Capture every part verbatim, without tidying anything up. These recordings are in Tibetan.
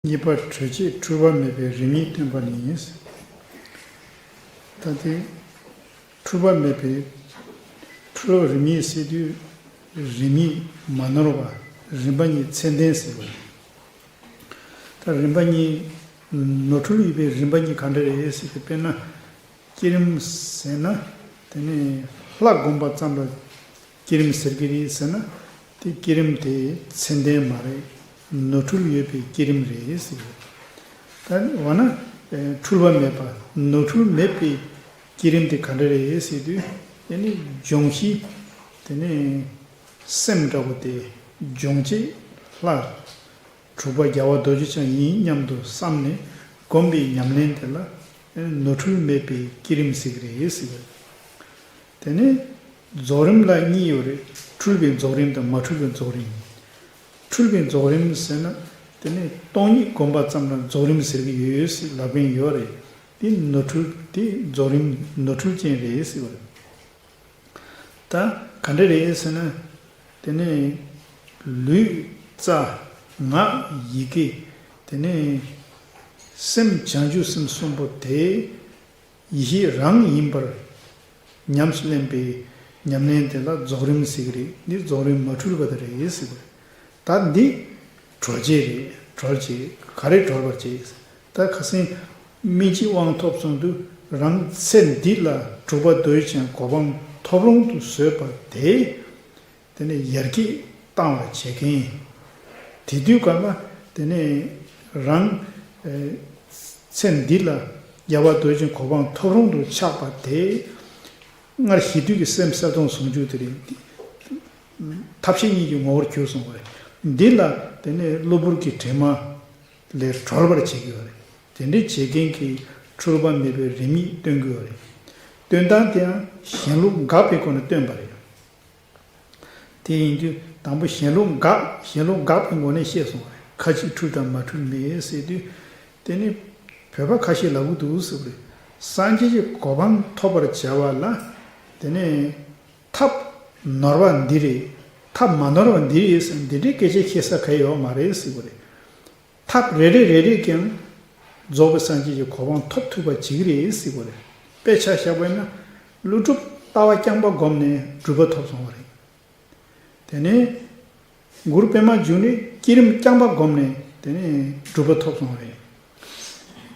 གཉིས་པ་གྲོལ་བྱེད་འཁྲུལ་པ་མེད་པའི་རིམ་གཉིས་སྟོན་པ་ནི། ད་དེ་འཁྲུལ་པ་མེད་པའི་འཁྲུལ་པ་རིམ་གཉིས་ཟེར་དུས་རིམ་གཉིས་མ་ནོར་བ། རིམ་པ་གཉིས་ཚད་ལྡན་ཟེར་བ། ད་རིམ་པ་གཉིས་ནོར་འཁྲུལ་ཡོད་པའི་རིམ་པ་གཉིས་ག་འདྲ་རེད་ཟེར་ཏེ་དཔེར་ན། བསྐྱེད་རིམ་ཟེར་ན། དེ་ནི་ལྷ་བསྒོམ་པ་ཙམ་ལ་བསྐྱེད་རིམ་ཟེར་གྱི་རེད་ཟེར་ན། དེ་བསྐྱེད་རིམ་དེ་ཚད་ལྡན་མ་རེད། ནོར་འཁྲུལ་ཡོད་པའི་བསྐྱེད་རིམ་རེད་ཟེར། ད་འོ་ན་འཁྲུལ་པ་མེད་པ་ནོར་འཁྲུལ་མེད་པའི་བསྐྱེད་རིམ་དེ་ག་འདྲ་རེད་ཟེར་དུས། དེ་ནི་སྦྱོང་གཞི། དེ་ནི་སེམས་འདྲ་པོ་དེ་སྦྱོང་བྱེད་ལྷ། དྲུག་པ་རྒྱལ་བ་རྡོ་རྗེ་འཆང་ཡིན་སྙམ་དུ་བསམས་ནས་བསྒོམས་པའི་ཉམས་ལེན་དེ་ལ་ནོར་འཁྲུལ་མེད་པའི་བསྐྱེད་རིམ་ཟེར་གྱི་རེད་ཟེར་བ། དེ་ནས་རྫོགས་རིམ་ལ་གཉིས་ཡོད་རེད། འཁྲུལ་པའི་རྫོགས་རིམ་དང་མ་འཁྲུལ་པའི་རྫོགས་རིམ། འཁྲུལ་པའི་རྫོགས་རིམ་ཟེར་ན། དེ་ནས་སྟོང་ཉིད་བསྒོམ་པ་ཙམ་ལ་རྫོགས་རིམ་ཟེར་གྱི་ཡོད་ཟེར་ལབ་མཁན་ཡོད་རེད། དེ་ནོར་འཁྲུལ་དེ་རྫོགས་རིམ་ནོར་འཁྲུལ་ཅན་རེད་ཟེར་བ་རེད། ད་ག་འདྲ་རེད་ཟེར་ན། དེ་ནས་ལུས་རྩ་ངག་ཡི་གེ། དེ་ནས་སེམས་བྱང་ཆུབ་སེམས་གསུམ་པོ་དེ་ཡེ་ཤེས་རང་ཡིན་པར་ཉམས་སུ་ལེན་པའི་ཉམས་ལེན་དེ་ལ་རྫོགས་རིམ་ཟེར་གྱི་རེད། འདི་རྫོགས་རིམ་མ་འཁྲུལ་བ་དེ་རེད་ཟེར་བ་རེད། ད་འདི་གྲོལ་བྱེད་རེད། གྲོལ་བྱེད་ག་རེ་གྲོལ་བར་བྱེད། ད་ཁ་སང་སྨིན་བྱེད་དབང་ཐོབ་གསུངས་དུས་རང་ཚེ་འདི་ལ་གྲུབ་པ་རྡོ་རྗེ་འཆང་གོ་འཕང་ཐོབ་རུང་དུ་བཟོད་པ་དེ། དེ་ནས་ཡར་རྒྱས་བཏང་བར་བྱེད་མཁན། དེ་དུས་ག་ལ་དེ་ནས་རང་ཚེ་འདི་ལ་རྒྱལ་བ་རྡོ་རྗེ་གོ་འཕང་ཐོབ་རུང་དུ་ཆགས་པ་དེ། སྔར་གཞི་དུས་ཀྱི་སེམས་གསལ་སྟོང་ཟུང་འཇུག་དེ་རེད། ཐབས་ཤེས་གཉིས་ཀྱི་ངོ་བོར་གྱུར་སོང་བ་རེད། འདི་ལ་དེ་ནས་གློ་བུར་གྱི་དྲི་མ་ལས་གྲོལ་བར་བྱེད་དགོས་པ་རེད། དེ་འདྲའི་བྱེད་མཁན་གྱི་འཁྲུལ་པ་མེད་པའི་རིམ་གཉིས་སྟོན་དགོས་པ་རེད། སྟོན་སྟངས་དེའང་གཞན་ལུགས་འགགས་པའི་སྒོ་ནས་སྟོན་པ་རེད། དེ་ཡིན་དུས་དང་པོ་གཞན་ལུགས་འགགས། གཞན་ལུགས་འགགས་པའི་སྒོ་ནས་བཤད་སོང་བ་རེད། ཁ་ཅིག་འཁྲུལ་དང་མ་འཁྲུལ་མེད་ཟེར་དུས། དེ་ནི་བོད་པ་ཁ་ཤས་ལབ་ཀྱི་འདུག་ཟེར་བ་རེད། སངས་རྒྱས་ཀྱི་གོ་འཕང་ཐོབ་པར་བྱ་བ་ལ། དེ་ནི་ཐབས་ནོར་བ་འདི་རེད། ཐབས་མ་ནོར་བ་འདི་རེད་ཟེར་འདི་འདྲའི་སྐད་ཆ་བཤད་ས་ག་ཡོད་མ་རེད་ཟེར་བ་རེད། ཐབས་རེ་རེ་རེ་རེས་ཀྱང་རྫོགས་པའི་སངས་རྒྱས་ཀྱི་གོ་འཕང་ཐོབ་ཐུབ་པ་བྱེད་ཀྱི་རེད་ཟེར་བ་རེད། དཔེ་ཆ་བཞག་པ་ཡིན་ན། ཀླུ་སྒྲུབ་ལྟ་བ་རྐྱང་པ་བསྒོམས་ནས་གྲུབ་པ་ཐོབ་སོང་བ་རེད། དེ་ནས་གུ་རུ་པདྨ་འབྱུང་གནས་བསྐྱེད་རིམ་རྐྱང་པ་བསྒོམས་ནས་དེ་ནས་གྲུབ་པ་ཐོབ་སོང་བ་རེད།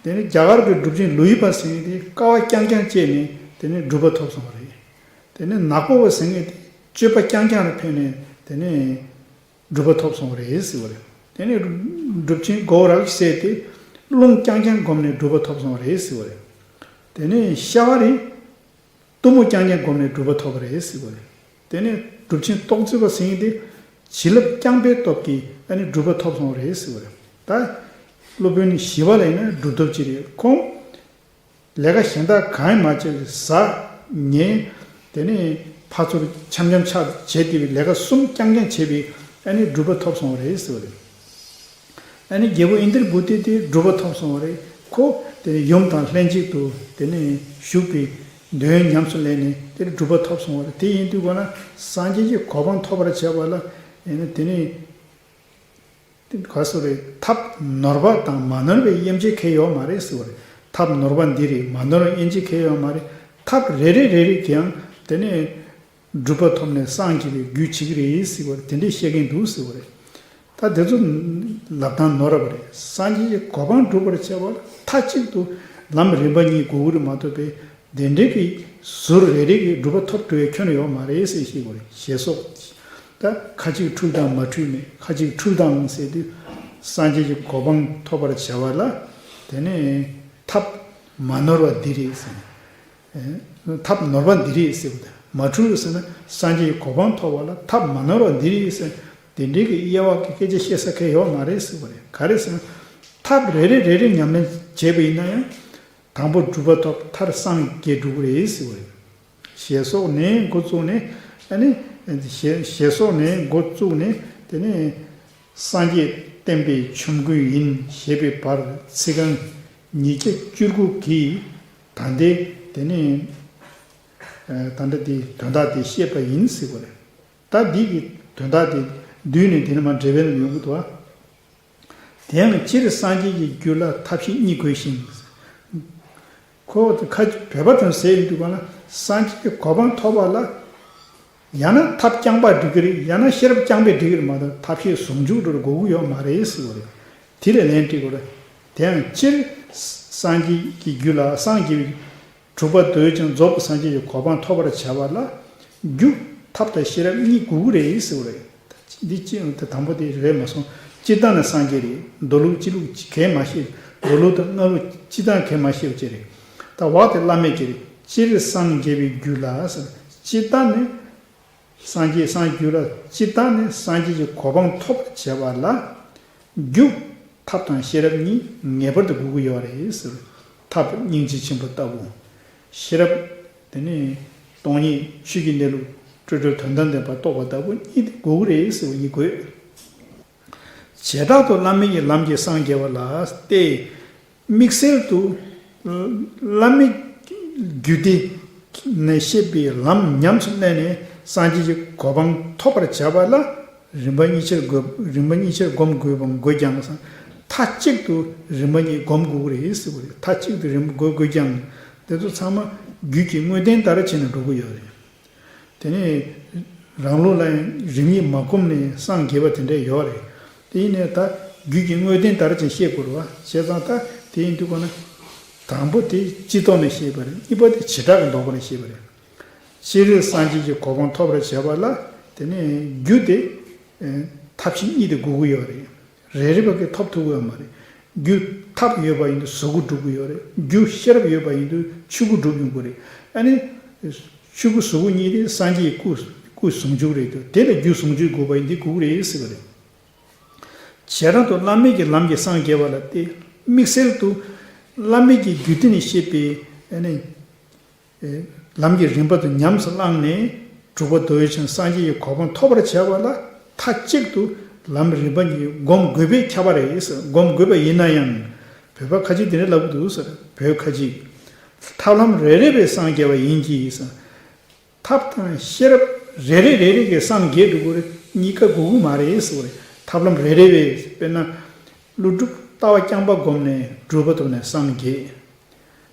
དེ་ནས་རྒྱ་གར་གྱི་གྲུབ་ཆེན་ལོ་ཡི་པ་ཟེར་མཁན་དེ་དཀའ་བ་རྐྱང་རྐྱང་སྤྱད་ནས་དེ་ནས་གྲུབ་པ་ཐོབ་སོང་བ་རེད། དེ་ནས་ནག་པོ་པ་ཟེར་མཁན་དེ་སྤྱོད་པ་རྐྱང་རྐྱང་ལ་ཕན་ནས་དེ་ནས་གྲུབ་པ་ཐོབ་སོང་བ་རེད་ཟེར་བ་རེད། དེ་ནས་གྲུབ་ཆེན་གོ་ར་གི་སྲས་དེ་རླུང་རྐྱང་རྐྱང་བསྒོམས་ནས་གྲུབ་པ་ཐོབ་སོང་བ་རེད་ཟེར་བ་རེད། དེ་ནས་ཤ་བ་རི་གཏུམ་མོ་རྐྱང་རྐྱང་བསྒོམས་ནས་གྲུབ་པ་ཐོབ་པ་རེད་ཟེར་བ་རེད། དེ་ནས་གྲུབ་ཆེན་ཏོག་ཙེ་པ་ཟེར་མཁན་དེ་བྱིན་རླབས་རྐྱང་པའི་སྟོབས་ཀྱིས་ཨ་ནི་གྲུབ་པ་ཐོབ་སོང་བ་རེད་ཟེར་བ་རེད། ད་སློབ་དཔོན་ཞི་བ་ལྷ་ཡིན་ན་གྲུབ་ཐོབ་ཅིག་རེད། ཁོང་ལས་ཀ་གཞན་དག་གང་ཡང་མ་བྱས་པའི་བཟའ་ཉལ། དེ་ནས་ཕར་ཚུར་འཆམ་འཆམ་ཆགས་བྱས་བསྡད་པའི་ལས་ཀ་གསུམ་རྐྱང་རྐྱང་བྱས་པའི་ཨ་ནི་གྲུབ་པ་ཐོབ་སོང་བ་རེད་ཟེར་བ་རེད། ཨ་ནི་རྒྱལ་པོ་ཨིནྡྲ་བྷུ་ཏི་དེ་གྲུབ་པ་ཐོབ་སོང་བ་རེད། ཁོ་དེ་ནས་ཡུམ་དང་ལྷན་ཅིག་ཏུ་དེ་ནས་བཞུགས་པའི་དོན་ཉམས་སུ་ལེན་ནས་དེ་ནས་གྲུབ་པ་ཐོབ་སོང་བ་རེད། དེ་ཡིན་དུས་གོ་ན་སངས་རྒྱས་ཀྱི་གོ་འཕང་ཐོབ་པར་བྱ་བ་ལ་ཨ་ནི་དེ་ནས། ག་སོ་རེད། ཐབས་ནོར་པ་དང་མ་ནོར་བའི་དབྱེ་འབྱེད་གང་ཡོད་མ་རེད་ཟེར་བ་རེད། ཐབས་ནོར་པ་འདི་རེད། མ་ནོར་བའི་དབྱེ་འབྱེད་གང་ཡོད་མ་རེད། ཐབས་རེ་རེ་རེ་རེ་གིས་ཡང་དེ་ནས་གྲུབ་པ་ཐོབ་ནས་སངས་རྒྱས་པའི་རྒྱུ་བྱེད་ཀྱི་རེད་ཟེར་བ་རེད། དེ་འདྲས་བཤད་མཁན་འདུག་ཟེར་བ་རེད། ད་དེ་ཚོ་ལབ་སྟངས་ནོར་བ་རེད། སངས་རྒྱས་ཀྱི་གོ་འཕང་སྒྲུབ་པར་བྱ་བ་ལ་མཐའ་གཅིག་ཏུ་ལམ་རིམ་པ་གཉིས་དགོས་ཀྱི་རེད་མ་གཏོགས་པའི། དེ་འདྲའི་གི་ཟུར་རེ་རེ་གི་སྒྲུབ་པ་ཐོབ་འགྲོ་བའི་ཁྱོན་ནས་ཡོད་མ་རེད་ཟེར་ཤེས་དགོས་རེད། ཞེས་སོགས། ད་ཁ་ཅིག་འཁྲུལ་དང་མ་འཁྲུལ་མེད། ཁ་ཅིག་འཁྲུལ་དང་ཟེར་དུས་སངས་རྒྱས་ཀྱི་གོ་འཕང་ཐོབ་པར་བྱ་བ་ལ་དེ་ནས་ཐབས་མ་ནོར་བ་འདི་རེད་ཟེར། ཐབས་ནོར་བ་འདི་རེད་ཟེར་བ་དང་མ་འཁྲུལ་ཟེར་ན་སངས་རྒྱས་ཀྱི་གོ་འཕང་ཐོབ་པ་ལ་ཐབས་མ་ནོར་བ་འདི་རེད་ཟེར། དེ་འདྲའི་གི་དབྱེ་བ་གི་སྐད་ཆ་བཤད་ས་གང་ཡོད་མ་རེད་ཟེར་བ་རེད། ག་རེ་ཟེར་ན་ཐབས་རེ་རེ་རེ་རེ་ཉམས་ལེན་བྱས་པ་ཡིན་ན་ཡང་། དང་པོ་སྒྲུབ་པ་ཐོབ། མཐར་སངས་རྒྱས་འགྲོ་གི་རེད་ཟེར་བ་རེད། ཞེས་སོགས་ནས་འགོ་བཙུགས་ནས་ཨ་ནི་ཞེས་ཞེས་སོགས་ནས་འགོ་བཙུགས་ནས་དེ་ནས་སངས་རྒྱས་བསྟན་པའི་ཆོམ་རྐུན་ཡིན་ཞེས་པའི་བར་ཚིག་རྐང་ཉིས་བརྒྱ་བཅུ་དགུ་གིས་ད་ལྟའི་དེ་ནས་ད་ལྟ་དེའི་དོན་དག་དེ་བཤད་པ་ཡིན་ཟེར་བ་རེད། ད་འདི་གི་དོན་དག་དེ་བསྡུས་ནས་དེ་ནས་མར་འགྲེལ་པ་ནང་ཡོང་གི་འདུག་བ། དེ་ཡང་སྤྱིར་སངས་རྒྱས་ཀྱི་རྒྱུད་ལ་ཐབས་ཤེས་གཉིས་དགོས་ཤིང་། ཁོ་ཁ་བོད་པ་དང་ཟེར་ཡོང་དུས་གང་ལ་སངས་རྒྱས་ཀྱི་གོ་འཕང་ཐོབ་པ་ལ། ཡང་ན་ཐབས་རྐྱང་པ་འགྲིག་གི་རེད། ཡང་ན་ཤེས་རབ་རྐྱང་པས་འགྲིག་གི་རེད་མ་གཏོགས་ཐབས་ཤེས་ཟུང་འཇུག་འགྲོ་དགོས་ཀྱི་ཡོད་མ་རེད་ཟེར་བ་རེད། དེ་ལ་ལན་འདྲི་དགོས་རེད། དེ་ཡང་སྤྱིར་སངས་རྒྱས་ཀྱི་རྒྱུད་ལ་སངས་རྒྱས་པའི་གྲུབ་པ་དོན་ཅན་རྫོགས་པའི་སངས་རྒྱས་ཀྱི་གོ་འཕང་ཐོབ་པར་བྱ་བ་ལ་རྒྱུ་ཐབས་དང་ཤེས་རབ་གཉིས་དགོས་ཀྱི་རེད་ཟེར་བ་རེད། འདི་སྤྱི་དང་པོ་དེ་རེད་མ་སོང་། སྤྱིར་བཏང་ནས་སངས་རྒྱས་རེད། མདོ་ལུགས་སྤྱི་ལུགས་གས་མ་ཤེས། མདོ་ལུགས་དང་སྔགས་ལུགས་སྤྱིར་བཏང་གས་མ་ཤེས་པ་ཅིག་རེད། ད་འོག་དེ་བླ་མེད་ཀྱི་རེད། སྤྱིར་སངས་རྒྱས་པའི་རྒྱུད་ལ་ཟེར། སྤྱིར་བཏང་ནས་སངས་རྒྱས་སངས་རྒྱུད་ལ་སྤྱིར་བཏང་ནས་སངས་རྒྱས་ཀྱི་གོ་འཕང་ཐོབ་པར་བྱ་བ་ལ་རྒྱུ་ཐབས་དང་ཤེས་རབ་གཉིས་ངེས་པར་དུ་དགོས་ཀྱི་ཡོད་རེད་ཟེར། ཐབས་སྙིང་རྗེ་ཆེན་པོ་ལྟ་བུ། ཤེས་རབ་དེ་ནི་སྟོང་ཉིད་ཆོས་ཀྱི་གནས་ལུགས་སྤྲོས་བྲལ་དོན་དམ་བདེན་པ་རྟོགས་པ་ལྟ་བུ་གཉིས་དེ་དགོས་ཀྱི་རེད་ཟེར་བ་གཉིས་དགོས། བྱེ་བྲག་ཏུ་བླ་མེད་ཀྱི་ལམ་གྱིས་སངས་རྒྱས་པ་ལ་སྟེ། དམིགས་བསལ་དུ་བླ་མེད་རྒྱུད་སྡེ་ནས་བཤད་པའི་ལམ་ཉམས་སུ་བླངས་ནས་སངས་རྒྱས་ཀྱི་གོ་འཕང་ཐོབ་པར་བྱ་བ་ལ་རིམ་པ་གཉིས་ཆར་བསྒོམ། རིམ་པ་གཉིས་ཆར་བསྒོམ་དགོས་པ་དགོས་ཀྱང་། མཐའ་གཅིག་ཏུ་རིམ་པ་གཉིས་བསྒོམ་དགོས་ཀྱི་རེད་ཟེར་བ་རེད། མཐའ་གཅིག་ཏུ་རིམ་པ་དགོས་དགོས་ཀྱང་། དེ་ཚོ་ཚང་མ་རྒྱུད་ཀྱི་དངོས་བསྟན་ལྟར་བྱས་ནས་འགྲོ་གི་ཡོད་རེད། དེ་ནས་རང་ལུགས་ལ་ཡང་རིམ་གཉིས་མ་བསྒོམས་ནས་སངས་རྒྱས་པ་དེ་འདྲ་ཡོད་རེད། དེ་ཡིན་ནའི་ད་རྒྱུད་ཀྱི་དངོས་བསྟན་ལྟར་ཅིག་བཤད་དགོས་རེད་བ། བྱས་ཙང་ད་དེ་ཡིན་དུས་གོ་ན། དང་པོ་དེ་སྤྱི་ལྡོག་ནས་བཤད་པ་རེད། གཉིས་པ་དེ་བྱེ་བྲག་གི་ལྡོག་པ་ནས་བཤད་པ་རེད། སྤྱིར་སངས་རྒྱས་ཀྱི་གོ་འཕང་ཐོབ་པར་བྱ་བ་ལ་དེ་ནས་རྒྱུ་དེ་ཐབས་ཤེས་གཉིས་དེ་དགོས་ཀྱི་ཡོད་རེད། རེ་རེ་བ་གིས་ཐོབ་ཐུབ་ཀྱི་ཡོད་མ་རེད། རྒྱུ་ཐབས་ཡོད་པ་ཡིན་དུས་གཟུགས་སྐུ་འགྲུབ་ཀྱི་ཡོད་རེད། རྒྱུ་ཤེས་རབ་ཡོད་པ་ཡིན་དུས་ཆོས་སྐུ་འགྲུབ་ཡོང་གི་རེད། ཨ་ནི། ཆོས་སྐུ་གཟུགས་སྐུ་གཉིས་དེ་སངས་རྒྱས་ཀྱི་སྐུ་སྐུ་ཟུང་འཇུག་རེད་དོ། དེ་ལ་རྒྱུ་ཟུང་འཇུག་དགོས་པ་ཡིན་དུས་དགོས་ཀྱི་རེད་ཟེར་བ་རེད། བྱེ་བྲག་ཏུ་བླ་མེད་ཀྱི་ལམ་གྱིས་སངས་རྒྱས་པ་ལ་སྟེ། དམིགས་བསལ་དུ་བླ་མེད་ཀྱི་རྒྱུད་སྡེ་ནས་བཤད་པའི་ཨ་ནི། ལམ་གྱི་རིམ་པ་དུ་ཉམས་སུ་བླངས་ནས་གྲུབ་པ་དོན་ཅན་སངས་རྒྱས་ཀྱི་གོ་འཕང་ཐོབ་པར་བྱ་བ་ལ་མཐའ་གཅིག་ཏུ་ལམ་རིམ་པ་གཉིས་བསྒོམ་དགོས་པས་ཁྱབ་པ་རེད་ཟེར། བསྒོམ་དགོས་པ་ཡིན་ན་ཡང་། བོད་པ་ཁ་ཅིག་དེ་འདྲ་ལབ་ཀྱི་འདུག་ཟེར། བོད་ཁ་ཅིག་ཐབས་ལམ་རེ་རེ་བས་སངས་རྒྱས་པ་ཡིན་གྱི་ཟེར། ཐབས་དང་ཤེས་རབ་རེ་རེ་རེ་རེ་གིས་སངས་རྒྱས་འགྲོ་གི་རེད། གཉིས་ཀ་དགོས་ཀྱི་མ་རེད་ཟེར་བ་རེད། ཐབས་ལམ་རེ་རེ་བས། དཔེར་ན། ཀླུ་སྒྲུབ་ལྟ་བ་རྐྱང་པ་བསྒོམས་ནས་སྒྲུབ་པ་ཐོབ་ནས་སངས་རྒྱས།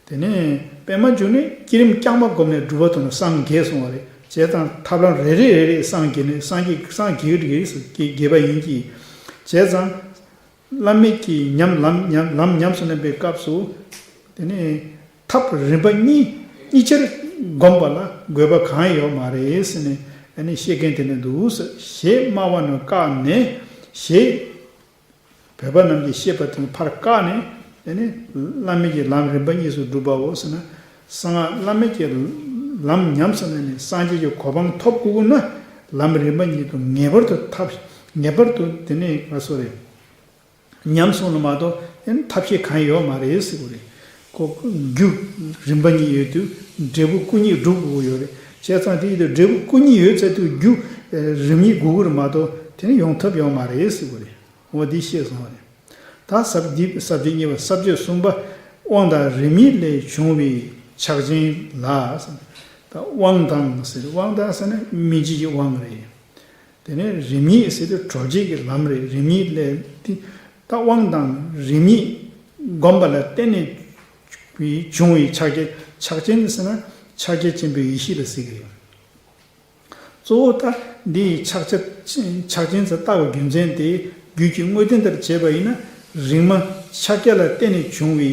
དེ་ནས་པད་མ་འབྱུང་གནས་བསྐྱེད་རིམ་རྐྱང་པ་བསྒོམས་ནས་སྒྲུབ་པ་ཐོབ་ནས་སངས་རྒྱས་གསུངས་པ་རེད། བྱས་ཙང་ཐབས་ལམ་རེ་རེ་རེ་རེས་སངས་རྒྱས་ནས་སངས་རྒྱས་སངས་རྒྱས་ཀྱི་རེད་ཟེར། རྒྱས་པ་ཡིན་གྱི། བྱས་ཙང་། བླ་མེད་ཀྱི་ཉམས་ལམ་ཉམས་ལམ་ཉམས་སུ་ལེན་པའི་སྐབས་སུ། དེ་ནས་ཐབས་རིམ་པ་གཉིས་གཉིས་ཆར་བསྒོམ་པ་ལ་དགོས་པ་གང་ཡང་ཡོད་མ་རེད་ཟེར་ནས་ཨ་ནི་བཤད་མཁན་དེ་འདྲ་འདུག་ཟེར། ཞེས་སྨྲ་བ་རྣམས་བཀག་ནས་ཞེས། བོད་པ་རྣམས་ཀྱིས་བཤད་པ་དེ་ཕར་བཀག་ནས་དེ་ནི་བླ་མེད་ཀྱི་ལམ་རིམ་པ་གཉིས་སུ་སྒྲུབ་པའོ་ཟེར་ན། གསང་སྔགས་བླ་མེད་ཀྱི་ལམ་ཉམས་སུ་ལེན་ནས་སངས་རྒྱས་ཀྱི་གོ་འཕང་ཐོབ་དགོས་ན། ལམ་རིམ་པ་གཉིས་དུ་ངེས་པར་དུ་ཐབས་ངེས་པར་དུ་དེ་ནི་ང་སོ་རེད། ཉམས་སོང་ལ་མ་གཏོགས་ཨེ་ཐབས་ཤེས་གང་ཡོད་མ་རེད་ཟེར་གོ་རེད། ཁོ་རྒྱུ་རིམ་པ་གཉིས་ཡོད་དུས་འབྲས་བུ་སྐུ་གཉིས་སྒྲུབ་དགོས་ཀྱི་ཡོད་རེད། བྱས་ཙང་དེ་ཡིན་དུས་འབྲས་བུ་སྐུ་གཉིས་ཡོད་ཚད་དུ་རྒྱུ་རིམ་གཉིས་དགོས་ཀྱི་རེད་མ་གཏོགས་དེ་ནི་ཡོང་ཐབས་ཡོད་མ་རེད་ཟེར་གོ་རེད། འོ་འདི་ཤེས་སོང་བ་རེད། ད་ཟབ་འདི་ཟབ་འདི་གཉིས་པ་ས་བཅད་གསུམ་པ། དབང་དང་རིམ་གཉིས་ལས་བྱུང་བའི་ཕྱག་ཆེན་ལ། ད་དབང་དང་ཟེར། དབང་དང་ཟེར་ན་སྨིན་བྱེད་ཀྱི་དབང་རེད། དེ་ནས་རིམ་གཉིས་ཟེར་དུས་གྲོལ་བྱེད་ཀྱི་ལམ་རེད། རིམ་གཉིས་ལས་དེ་ད་དབང་དང་རིམ་གཉིས་བསྒོམ་པ་ལ་བརྟེན་ནས་བྱུང་བའི་ཕྱག་རྒྱ་ཕྱག་ཆེན་ཟེར་ན་ཕྱག་རྒྱ་ཆེན་པོའི་ཡེ་ཤེས་ལ་ཟེར་གི་རེད། གཙོ་བོ་ད་འདིའི་ཕྱག་ཆ་ཕྱག་ཆེན་ཟེར་བཏགས་པའི་རྒྱུ་མཚན་དེ་རྒྱུད་ཀྱི་དངོས་བསྟན་ལྟར་བྱས་པ་ཡིན་ན་རིག་མ་ཕྱག་རྒྱ་ལ་བརྟེན་ནས་བྱུང་བའི་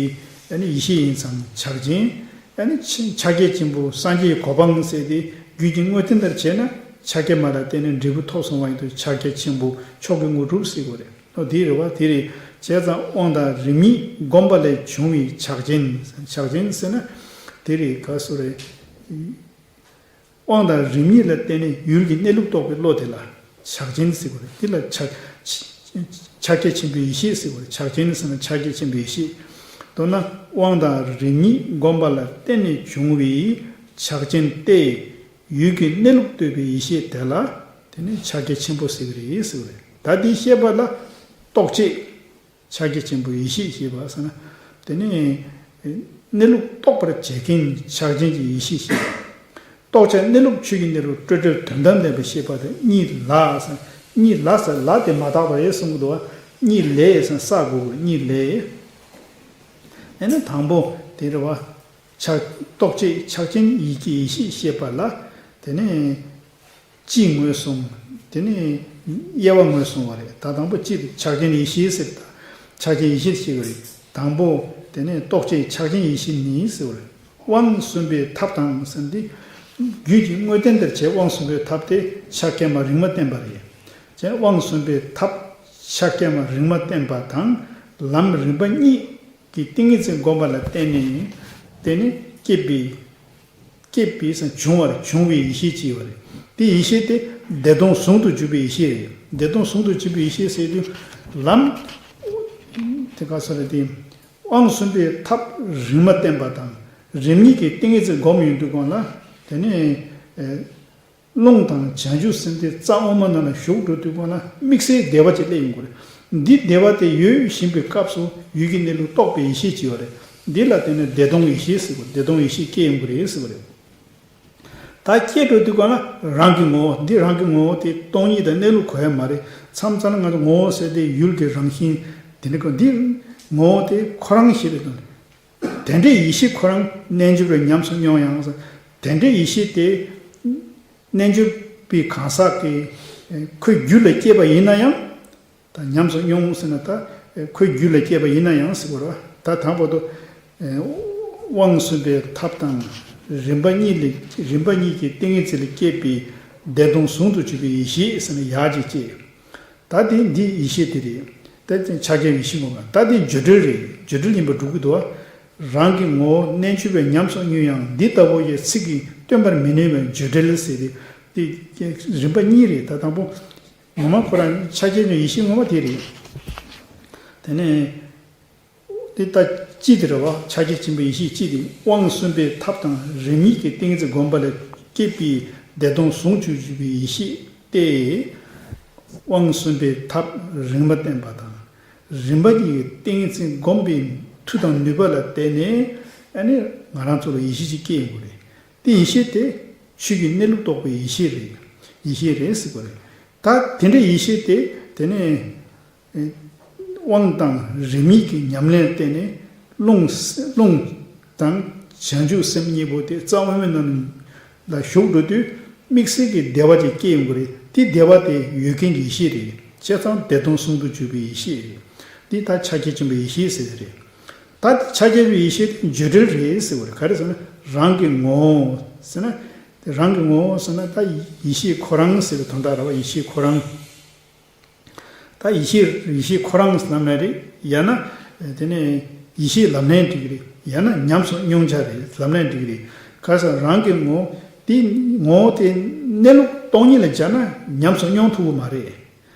ཡེ་ཤེས་ཡིན་ཙང་ཕྱག་ཆེན། ཨ་ནི་ཕྱག་རྒྱ་ཆེན་པོ་སངས་རྒྱས་ཀྱི་གོ་འཕང་ཟེར་ཏེ་རྒྱུད་ཀྱི་དངོས་བསྟན་ལྟར་བྱས་ན་ཕྱག་རྒྱ་མ་ལ་བརྟེན་ནས་འབྲས་བུ་ཐོབ་སོང་བ་ཡིན་དུས་ཕྱག་རྒྱ་ཆེན་པོ་མཆོག་གི་དངོས་གྲུབ་ཟེར་དགོས་རེད། ཨོ་དེ་རེད་བ། དེ་རེད། བྱས་ཙང་དབང་དང་རིམ་གཉིས་བསྒོམ་པ་ལས་བྱུང་བའི་ཕྱག་ཆེན། ཕྱག་ཆེན་ཟེར་ན་དེ་རེད། ག་སུ་རེད། དབང་དང་རིམ་གཉིས་ལ་བརྟེན་ནས་ཡུལ་གྱི་གནས་ལུགས་རྟོགས་པའི་བློ་དེ་ལ་ཕྱག་ཆེན་ཟེར་དགོས་རེད། དེ་ལ་ཕྱག་ཕྱག་རྒྱ་ཆེན་པོའི་ཡེ་ཤེས་ཟེར་དགོས་རེད། ཕྱག་ཆེན་ཟེར་ན་ཕྱག་རྒྱ་ཆེན་པོའི་ཡེ་ཤེས། མདོར་ན་དབང་དང་རིམ་གཉིས་བསྒོམ་པ་ལ་བརྟེན་ནས་བྱུང་བའི་ཕྱག་ཆེན་ཏེ། ཡུལ་གྱི་གནས་ལུགས་རྟོགས་པའི་ཡེ་ཤེས་དེ་ལ་དེ་ནི་ཕྱག་རྒྱ་ཆེན་པོ་ཟེར་གྱི་རེད་ཟེར་བ་རེད། ད་འདི་བཤད་པ་ལ་རྟོགས་བྱེད་ཕྱག་རྒྱ་ཆེན་པོའི་ཡེ་ཤེས་ཞེས་པ་ཟེར་ན་དེ་ནི་གནས་ལུགས་རྟོགས་པར་བྱེད་མཁན་ཕྱག་ཆེན་གྱི་ཡེ་ཤེས་ཞེས་པ། རྟོགས་བྱ་གནས་ལུགས་ཆོས་ཀྱི་གནས་ལུགས་སྤྲོས་བྲལ་དོན་དམ་བདེན་པ་ཤེས་པ་དེ་གཉིས་ལ་ཟེར། གཉིས་ལ་ཟེར་ལ་དེ་མ་དག་པ་རེད་གསུང་གི་འདུག་བ། གཉིས་ལས་ཟེར་ན་བསགས་དགོས་ཀྱི་གཉིས་ལས། ཨ་ནི་དང་པོ་དེ་རེད་བ། ཆགས་རྟོག་བཅས་ཆགས་ཅན་ཡིད་ཀྱི་ཡེ་ཤེས་ཤེས་པ་ལ། དེ་ནས་སྤྱི་ངོས་བཟུང་། དེ་ནས་དབྱེ་བ་ངོས་བཟུང་བ་རེད། ད་དང་པོ་སྤྱི་དེ་ཆགས་ཅན་ཡེ་ཤེས་ཟེར། ད་ཆགས་ཅན་ཡེ་ཤེས་ཤེས་པ་རེད། དང་པོ་དེ་ནས་རྟོག་བཅས་ཆགས་ཅན་ཡེ་ཤེས་ནི་ཟེར་བ་རེད། དབང་གསུམ་པའི་ཐབས་དང་ཟེར་འདི། རྒྱུད་ཀྱི་དངོས་བསྟན་དེར་བྱས་དབང་གསུམ་པའི་ཐབས་དེ་ཕྱག་རྒྱ་མ་རིག་མ་བསྟན་པ་རེད། བྱས་དབང་གསུམ་པའི་ཐབས་ཕྱག་རྒྱ་མ་རིག་མ་བསྟན་པ་དང་ལམ་རིམ་པ་གཉིས་ཀྱི་ཏིང་ངེ་འཛིན་བསྒོམ་པ་ལ་བརྟེན་ནས། དེ་ནི་སྐྱེས་པའི་སྐྱེས་པའི་སང་བྱུང་བར་བྱུང་བའི་ཡེ་ཤེས་ཅིག་ཡོད་རེད། དེ་ཡེ་ཤེས་དེ་བདེ་སྟོང་ཟུང་དུ་འཇུག་པའི་ཡེ་ཤེས་རེད། བདེ་སྟོང་ཟུང་དུ་འཇུག་པའི་ཡེ་ཤེས་ཟེར་དུས་ལམ། དེ་ག་ས་རེད་དེ། དབང་གསུམ་པའི་ཐབས་རིག་མ་བསྟན་པ་དང་རིམ་གཉིས་ཀྱི་ཏིང་ངེ་འཛིན་བསྒོམ་ཡོང་དུས་གང་ལ། དེ་ནས་ཨེ། རླུང་དང་བྱང་ཆུབ་སེམས་དེ་རྩ་དབུ་མ་ནང་ལ་ཞུགས་འགྲོ་དུས་གང་ལ་དམིགས་བསལ་བདེ་བ་ཅིག་སླེབས་ཡོང་གི་རེད། འདི་བདེ་བ་དེ་ཡོད་བཞིན་པའི་སྐབས་སུ་ཡུལ་གྱི་གནས་ལུགས་རྟོགས་པའི་ཡེ་ཤེས་ཅིག་ཡོད་རེད། འདི་ལ་བརྟེན་ནས་བདེ་སྟོང་ཡེ་ཤེས་ཟེར་བ། བདེ་སྟོང་ཡེ་ཤེས་སྐྱེ་ཡོང་གི་རེད་ཟེར་བ་རེད། ད་སྐྱེས་འགྲོ་དུས་གང་ལ་རང་གི་ངོ་བོ། འདི་རང་གི་ངོ་བོ་དེ་སྟོང་ཉིད་དང་གནས་ལུགས་གོ་ཡ་མ་རེད། མཚམས་མཚམས་ལ་ང་ཚོ་ངོ་བོ་ཟེར་དེ་ཡུལ་གྱི་རང་བཞིན་དེ་འདྲ་གོ། འདི་ངོ་བོ་དེ་ཁོ་རང་ཞེས་པའི་དོན། དེ་འདྲའི་ཡེ་ཤེས་ཁོ་རང་རྣལ་འབྱོར་པས་ཉམས་སུ་མྱོང་ཡང་། དེ་འདྲའི་ཡེ་ཤེས་དེ་རྣལ་འབྱོར་པའི་གང་ཟག་གིས་ཁོའི་རྒྱུད་ལ་སྐྱེས་པ་ཡིན་ན་ཡང་། ད་ཉམས་སུ་མྱོང་ཟེར་ན་ད་ཁོའི་རྒྱུད་ལ་སྐྱེས་པ་ཡིན་ན་ཡང་ཟེར་བ་རེད། ད་དང་པོ་དུ་དབང་གསུམ་པའི་ཐབས་དང་རིམ་པ་གཉིས་ལས། རིམ་པ་གཉིས་ཀྱི་ཏིང་ངེ་འཛིན་ལས་སྐྱེས་པའི་བདེ་སྟོང་ཟུང་དུ་འཇུག་པའི་ཡེ་ཤེས་ཟེར་ན་ཡག་ཅིག་སྐྱེས། ད་དེ་འདི་ཡེ་ཤེས་དེ་རེད། ད་དེ་ཕྱག་རྒྱའི་ཡེ་ཤེས་ངོ་མ། ད་དེ་བརྗོད་བྲལ་རེད། བརྗོད་བྲལ་ཡིན་པ་སྒྲུབ་ཀྱི་འདུག་བ། རང་གི་ངོ་བོ་རྣལ་འབྱོར་པས་ཉམས་སུ་མྱོང་ཡང་། འདི་ལྟ་བུ་ཡི་ཚིག་གིས་སྟོན་པར་མི་ནུས་པའི་བརྗོད་བྲལ་ཟེར་ཏེ། དེ་རིམ་པ་གཉིས་རེད། ད་དང་པོ་ངོ་མ་ཁོ་རང་ཕྱག་རྒྱའི་ཡེ་ཤེས་ངོ་མ་དེ་རེད། དེ་ནས་དེ་ལྟ་སྤྱི་དེ་རེད་བ། ཕྱག་རྒྱ་ཆེན་པོའི་ཡེ་ཤེས་སྤྱི་དེ། དབང་གསུམ་པའི་ཐབས་དང་རིམ་གཉིས་ཀྱི་ཏིང་ངེ་འཛིན་བསྒོམ་པ་ལས་སྐྱེས་པའི་བདེ་སྟོང་ཟུང་དུ་འཇུག་པའི་ཡེ་ཤེས་ཏེ། དབང་གསུམ་པའི་ཐབས་རིག་མ་བསྟན་པ་དང་། རིམ་པ་གཉིས་ཀྱི་ཏིང་ངེ་འཛིན་བསྒོམ་པའི་མཐུ་དང་ནུས་པ་ལ་བརྟེན་ནས། ཨ་ནི་ང་རང་ཚོ་ལ་ཡེ་ཤེས་ཅིག་སྐྱེ་ཡོང་གི་རེད། དེ་ཡེ་ཤེས་དེ་ཆོས་ཀྱི་གནས་ལུགས་རྟོགས་པའི་ཡེ་ཤེས་རེད། ཡེ་ཤེས་རེད་ཟེར་གྱི་རེད། ད་དེ་འདྲའི་ཡེ་ཤེས་དེ་དེ་ནས་དབང་དང་རིམ་གཉིས་ཀྱི་ཉམས་ལེན་བརྟེན་ནས་རླུང་རླུང་དང་བྱང་ཆུབ་སེམས་གཉིས་པོ་དེ་རྩ་དབུ་མའི་ནང་ལ་ཞུགས་འགྲོ་དུས་དམིགས་བསལ་གྱི་བདེ་བ་ཅིག་སྐྱེ་ཡོང་གི་རེད། དེ་བདེ་བ་དེ་ཡོད་མཁན་གྱི་ཡེ་ཤེས་རེད། བྱས་ཙང་བདེ་སྟོང་ཟུང་དུ་འཇུག་པའི་ཡེ་ཤེས་རེད། འདི་ད་ཕྱག་རྒྱ་ཆེན་པོའི་ཡེ་ཤེས་ཟེར་རེད། ད་དེ་ཕྱག་རྒྱ་ཆེན་པོའི་ཡེ་ཤེས་དེ་བརྗོད་བྲལ་རེད་ཟེར་བ་རེད། ག་རེ་ཟེར་ན་རང་གི་ངོ་བོ་ཟེར་ན། དེ་རང་གི་ངོ་བོ་ཟེར་ན་ད་ཡེ་ཤེས་ཁོ་རང་ཟེར་བའི་དོན་དག་རེད་བ། ཡེ་ཤེས་ཁོ་རང་། ད་ཡེ་ཤེས་ཡེ་ཤེས་ཁོ་རང་ལབ་ན་རེད། ཡང་ན་དེ་ནས་ཡེ་ཤེས་ལབ་ནའི་འགྲིག་གི་རེད། ཡང་ན་ཉམས་སུ་མྱོང་བྱ་རེད་ལབ་ནའི་འགྲིག་གི་རེད། ག་རེ་ཟེར་ན་རང་གི་ངོ་བོ་དེ། ངོ་བོ་དེ་གནས་ལུགས་སྟོང་ཉིད་ལ་སྦྱར་ན་ཉམས་སུ་མྱོང་ཐུབ་ཀྱི་མ་རེད།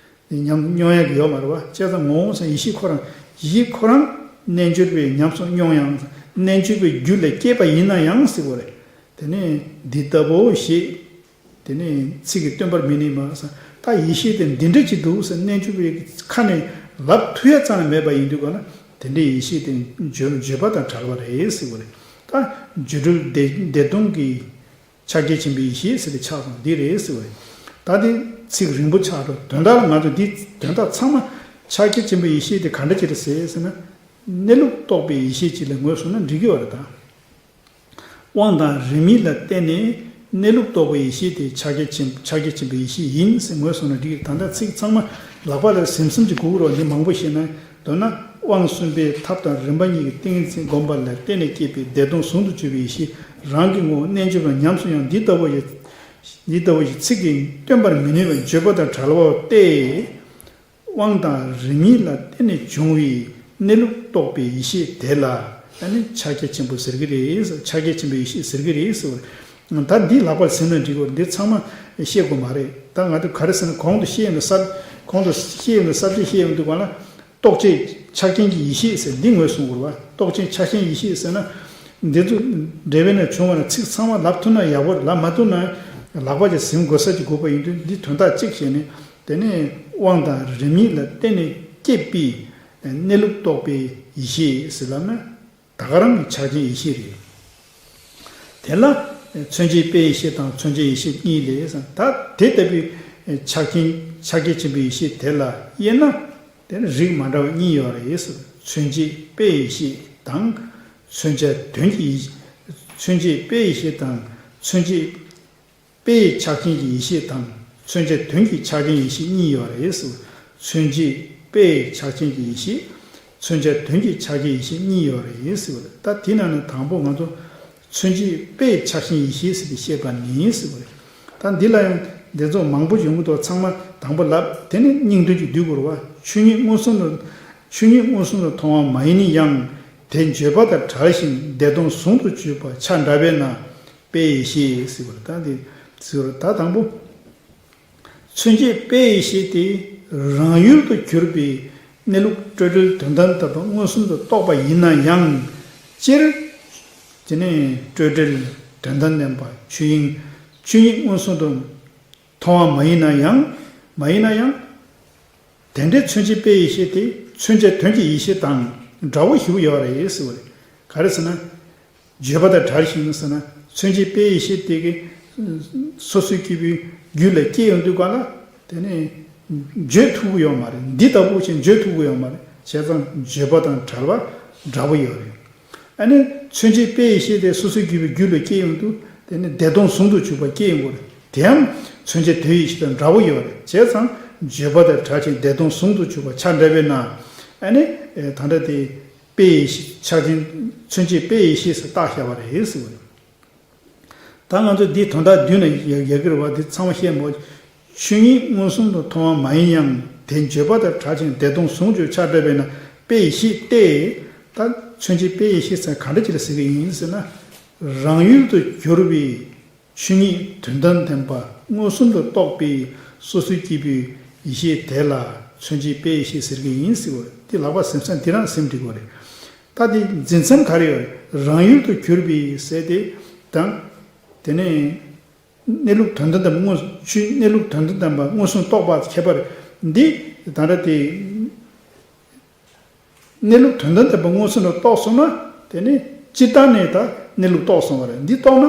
ཉམས་མྱོང་ཡག་གི་ཡོད་མ་རེད་བ། བྱས་ཙང་ངོ་བོ་ཟེར་ཡེ་ཤེས་ཁོ་རང་། ཡེ་ཤེས་ཁོ་རང་རྣལ་འབྱོར་པས་ཉམས་སུ་མྱོང་ཡང་། རྣལ་འབྱོར་པའི་རྒྱུད་ལ་སྐྱེས་པ་ཡིན་ན་ཡང་ཟེར་བ་རེད། དེ་ནས་འདི་ལྟ་བུ་ཞེས། དེ་ནས་ཚིག་གིས་སྟོན་པར་མི་ནུས་པ་ཟེར། ད་ཡེ་ཤེས་དེ་འདི་འདྲ་ཅིག་འདུག་ཟེར་རྣལ་འབྱོར་པའི་ཁ་ནས་ལབ་ཐུབ་ཡ་ཙམ་ལས་མེད་པ་ཡིན་དུས་ག་ན། དེ་འདྲའི་ཡེ་ཤེས་དེ་བརྗོད་བརྗོད་པ་དང་བྲལ་བ་རེད་ཟེར་བ་རེད། ད་བརྗོད་བྲལ་བདེ་བདེ་སྟོང་གི་ཕྱག་རྒྱ་ཆེན་པོའི་ཡེ་ཤེས་ཟེར་ཏེ་ཆགས་སོང་། འདི་རེད་ཟེར་བ་རེད། ད་འདི་ཚིག་རིང་པོ་ཆགས་འགྲོ། དོན་དག་ལ་ང་ཚོ་འདི་དོན་དག་ཚང་མ་ཕྱག་རྒྱ་ཆེན་པོའི་ཡེ་ཤེས་དེ་ག་འདྲ་ཅིག་རེད་ཟེར་ཟེར་ན། གནས་ལུགས་རྟོགས་པའི་ཡེ་ཤེས་ཅིག་ལ་ངོས་བཟུང་ན་འགྲིག་གི་ཡོད་རེད་ད། དབང་དང་རིམ་གཉིས་ལ་བརྟེན་ནས་གནས་ལུགས་རྟོགས་པའི་ཡེ་ཤེས་དེ་ཕྱག་རྒྱ་ཆེན་ཕྱག་རྒྱ་ཆེན་པོའི་ཡེ་ཤེས་ཡིན་ཟེར་ངོས་བཟུང་ན་འགྲིག་གི། ད་ལྟ་ཚིག་ཚང་མ་ལག་པ་ལ་ཟིམ་ཟིམ་གྱིས་སྒུག་རོགས། འདི་མང་པོ་བཤད་ན། མདོར་ན་དབང་གསུམ་པའི་ཐབས་དང་རིམ་པ་གཉིས་ཀྱི་ཏིང་ངེ་འཛིན་བསྒོམ་པ་ལ་བརྟེན་ནས་སྐྱེས་པའི་བདེ་སྟོང་ཟུང་དུ་འཇུག་པའི་ཡེ་ཤེས་རང་གི་ངོ་བོ་རྣལ་འབྱོར་པ་ཉམས་སུ་ཡང་འདི་ལྟ་བུ་ཡི་འདི་ལྟ་བུ་ཡི་ཚིག་གིས་སྟོན་པར་མི་ནུས་པའི་བརྗོད་པ་དང་བྲལ་བ་སྟེ། དབང་དང་རིམ་གཉིས་ལ་བརྟེན་ནས་བྱུང་བའི་གནས་ལུགས་རྟོགས་པའི་ཡེ་ཤེས་དེ་ལ་ཨ་ནི་ཕྱག་རྒྱ་ཆེན་པོ་ཟེར་གི་རེད། ཕྱག་རྒྱ་ཆེན་པོའི་ཡེ་ཤེས་ཟེར་གི་རེད་ཟེར་བ། ད་འདི་ལག་པར་ཟིན་ན་འགྲིག་གོ། འདི་ཚང་མ་བཤད་དགོས་མ་རེད། ད་ང་ཚོ་ག་རེ་ཟེར་ན་གོང་དུ་བཤད་ཡོང་དུས་གསར་གོང་དུ་བཤད་ཡོང་དུས་གསར་བརྗེ་བཤད་ཡོང་དུས་གང་ལ། རྟོག་བཅས་ཆགས་ཅན་གྱི་ཡེ་ཤེས་ཟེར་འདི་ངོས་བཟུང་དགོས་རེད་བ། རྟོག་བཅས་ཆགས་ཅན་ཡེ་ཤེས་ཟེར་ན། འདི་ཚོ་འབྲེལ་བའི་ནང་བྱུང་བ་ན་ཚིག་ཚང་མ་ལབ་ཐུབ་ན་ཡག་པོ་རེད། ལབ་མ་ཐུབ་ན་ལག་པ་ཅིག་ཟིན་དགོས་ས་ཅིག་དགོས་པ་ཡིན་དུས་འདི་དོན་དག་གཅིག་བྱས་ནས། དེ་ནས་དབང་དང་རིམ་གཉིས་ལ་བརྟེན་ནས་སྐྱེས་པའི་གནས་ལུགས་རྟོགས་པའི་ཡེ་ཤེས་ཟེར་ལབ་ན། ད་ག་རང་གི་ཆགས་ཅན་ཡེ་ཤེས་རེད། དེ་ལ་མཚོན་བྱེད་དཔེ་ཡེ་ཤེས་དང་མཚོན་བྱ་ཡེ་ཤེས་གཉིས་ལས་ཟེར། ད་དེ་ལྟ་བུའི་ཆགས་ཅན་ཕྱག་རྒྱ་ཆེན་པོའི་ཡེ་ཤེས་དེ་ལ་དབྱེ་ན། དེ་ནི་རིགས་མ་འདྲ་བ་གཉིས་ཡོད་རེད་ཟེར། མཚོན་བྱེད་དཔེ་ཡི་ཤེས་དང་། མཚོན་བྱ་དོན་གྱི་ཡིད། མཚོན་བྱེད་དཔེ་ཡི་ཤེས་དང་། མཚོན་བྱེད་དཔེ་ཡི་ཆགས་ཅན་གྱི་ཡིད་ཤེས་དང་། མཚོན་བྱ་དོན་གྱི་ཆགས་ཅན་ཡིད་ཤེས་གཉིས་ཡོད་རེད་ཟེར། མཚོན་བྱེད་དཔེ་ཡི་ཆགས་ཅན་གྱི་ཡིད་ཤེས། མཚོན་བྱ་དོན་གྱི་ཆགས་ཅན་ཡིད་ཤེས་གཉིས་ཡོད་རེད་ཟེར་བ་རེད། ད་དེ་ནང་ནས་དང་པོ་ང་ཚོ་མཚོན་བྱེད་དཔེ་ཡི་ཆགས་ཅན་ཡིད་ཤེས་ཟེར་ཏེ་བཤད་པ་ནི་ཟེར་བ་རེད། ད་འདི་ལ་ཡང་འདི་ཚོ་མང་པོ་ཡོང་གི་འདུག་ཚང་མ་དང་པོ་ལབ། དེ་ནས་སྙིང་དོན་གྱི་བསྡུས་དགོས་རེད་བ། ཆོས་ཉིད་མངོན་སུམ་དུ། ཆོས་ཉིད་མངོན་སུམ་དུ་མཐོང་བ་མ་ཡིན་ན་ཡང་། དེ་བརྗོད་པ་དང་བྲལ་ཞིང་བདེ་སྟོང་ཟུང་དུ་འཇུག་པ་ཆ་འདྲ་བས་ན། དཔེ་ཡི་ཤེས་ཟེར་བ་རེད། ད་འདི་ཟེར་བ་རེད། ད་དང་པོ། མཚོན་བྱེད་དཔེ་ཡི་ཤེས་དེ་རང་ཡུལ་དུ་གྱུར་པའི་གནས་ལུགས་སྤྲོས་བྲལ་དོན་དམ་དམ་པ་མངོན་སུམ་དུ་རྟོགས་པ་ཡིན་ན་ཡང་། སྤྱིར་དེ་ནི་སྤྲོས་བྲལ་དོན་དམ་དམ་པ་ཆོས་དབྱིངས་ཆོས་ཉིད་མངོན་སུམ་དུ་མཐོང་བ་མ་ཡིན་ན་ཡང་། མ་ཡིན་ན་ཡང་། དེ་འདྲའི་མཚོན་བྱེད་དཔེ་ཡི་ཤེས་དེ་མཚོན་བྱ་དོན་གྱི་ཡིད་ཤེས་དང་འདྲ་བོ་ཞེ་པོ་ཡོད་རེད་ཟེར་བ་རེད། ག་རེ་ཟེར་ན། བརྗོད་པ་དང་བྲལ་ཞིང་ཟེར་ན། མཚོན་བྱེད་དཔེ་ཡི་ཤེས་དེ་གིས་སོ་སོའི་སྐྱེ་བོའི་རྒྱུད་ལ་སྐྱེ་ཡོང་དུས་ག་ལ། དེ་ནི་བརྗོད་ཐུབ་ཀྱི་ཡོད་མ་རེད། འདི་ལྟ་བུ་ཞིག་བརྗོད་ཐུབ་ཀྱི་ཡོད་མ་རེད། བྱས་ཙང་བརྗོད་པ་དང་བྲལ་བ་འདྲ་པོ་ཡོད་རེད། ཨ་ནི་མཚོན་བྱེད་དཔེ་ཡི་ཤེས་དེ་སོ་སོའི་སྐྱེ་བོའི་རྒྱུད་ལ་སྐྱེ་ཡོང་དུས་དེ་ནི་བདེ་སྟོང་ཟུང་དུ་འཇུག་པ་སྐྱེ་ཡོང་གི་རེད། དེའང་མཚོན་བྱེད་དོན་ཡི་ཤེས་དང་འདྲ་པོ་ཡོད་རེད། བྱས་ཙང་བརྗོད་པ་དང་བྲལ་ཞིང་བདེ་སྟོང་ཟུང་དུ་འཇུག་པ་ཆ་འདྲ་བས་ན། ཨ་ནི་ད་ལྟ་དེ། དཔེ་ཡི་ཤེས་ཆགས་ཅན། མཚོན་བྱེད་དཔེ་ཡི་ཤེས་སུ་བཏགས་བཞག་པ་རེད་ཟེར་བ་རེད། ད་ང་ཚོ་འདི་དོན་དག་བསྡུས་ནས་ཡ་ཡ་གི་རེད་བ། འདི་ཚང་མ་བཤད་མོད། ཆོས་ཉིད་མངོན་སུམ་དུ་མཐོང་བ་མ་ཡིན་ཡང་། དེ་བརྗོད་པ་དང་བྲལ་ཞིང་བདེ་སྟོང་ཟུང་འཇུག་ཆ་འདྲ་བས་ན་དཔེ་ཡི་ཤེས་ཏེ། ད་མཚོན་བྱེད་དཔེ་ཡི་ཤེས་ཟེར་ག་འདྲ་ཅིག་ལ་ཟེར་གི་ཡིན་ཟེར་ན། རང་ཡུལ་དུ་གྱུར་པའི་ཆོས་ཉིད་དོན་དམ་བདེན་པ་མངོན་སུམ་དུ་རྟོགས་པའི་སོ་སོའི་སྐྱེ་བོའི་ཡིད་ཤེས་དེ་ལ་མཚོན་བྱེད་དཔེ་ཡི་ཤེས་ཟེར་གི་ཡིན་ཟེར་བ་རེད། དེ་ལག་པ་ཟིན་ས་འདི་རང་ཟིན་འགྲིག་གི་རེད། ད་དེ་འཛིན་མཚམས་ག་རེ་ཡོད་རེད། རང་ཡུལ་དུ་གྱུར་པའི་ཟེར་དེ་དང་། དེ་ནས་གནས་ལུགས་དོན་དམ་དམ་མངོན་ཆོས་གནས་ལུགས་དོན་དམ་དམ་པ་མངོན་སུམ་རྟོགས་པ་ཁྱད་པར་འདི་ད་ལྟ་དེ། གནས་ལུགས་དོན་དམ་དམ་པ་མངོན་སུམ་དུ་རྟོགས་སོང་ན། དེ་ནི་སྤྱིར་བཏང་ནས་ད་གནས་ལུགས་རྟོགས་སོང་བ་རེད། འདི་རྟོགས་ན་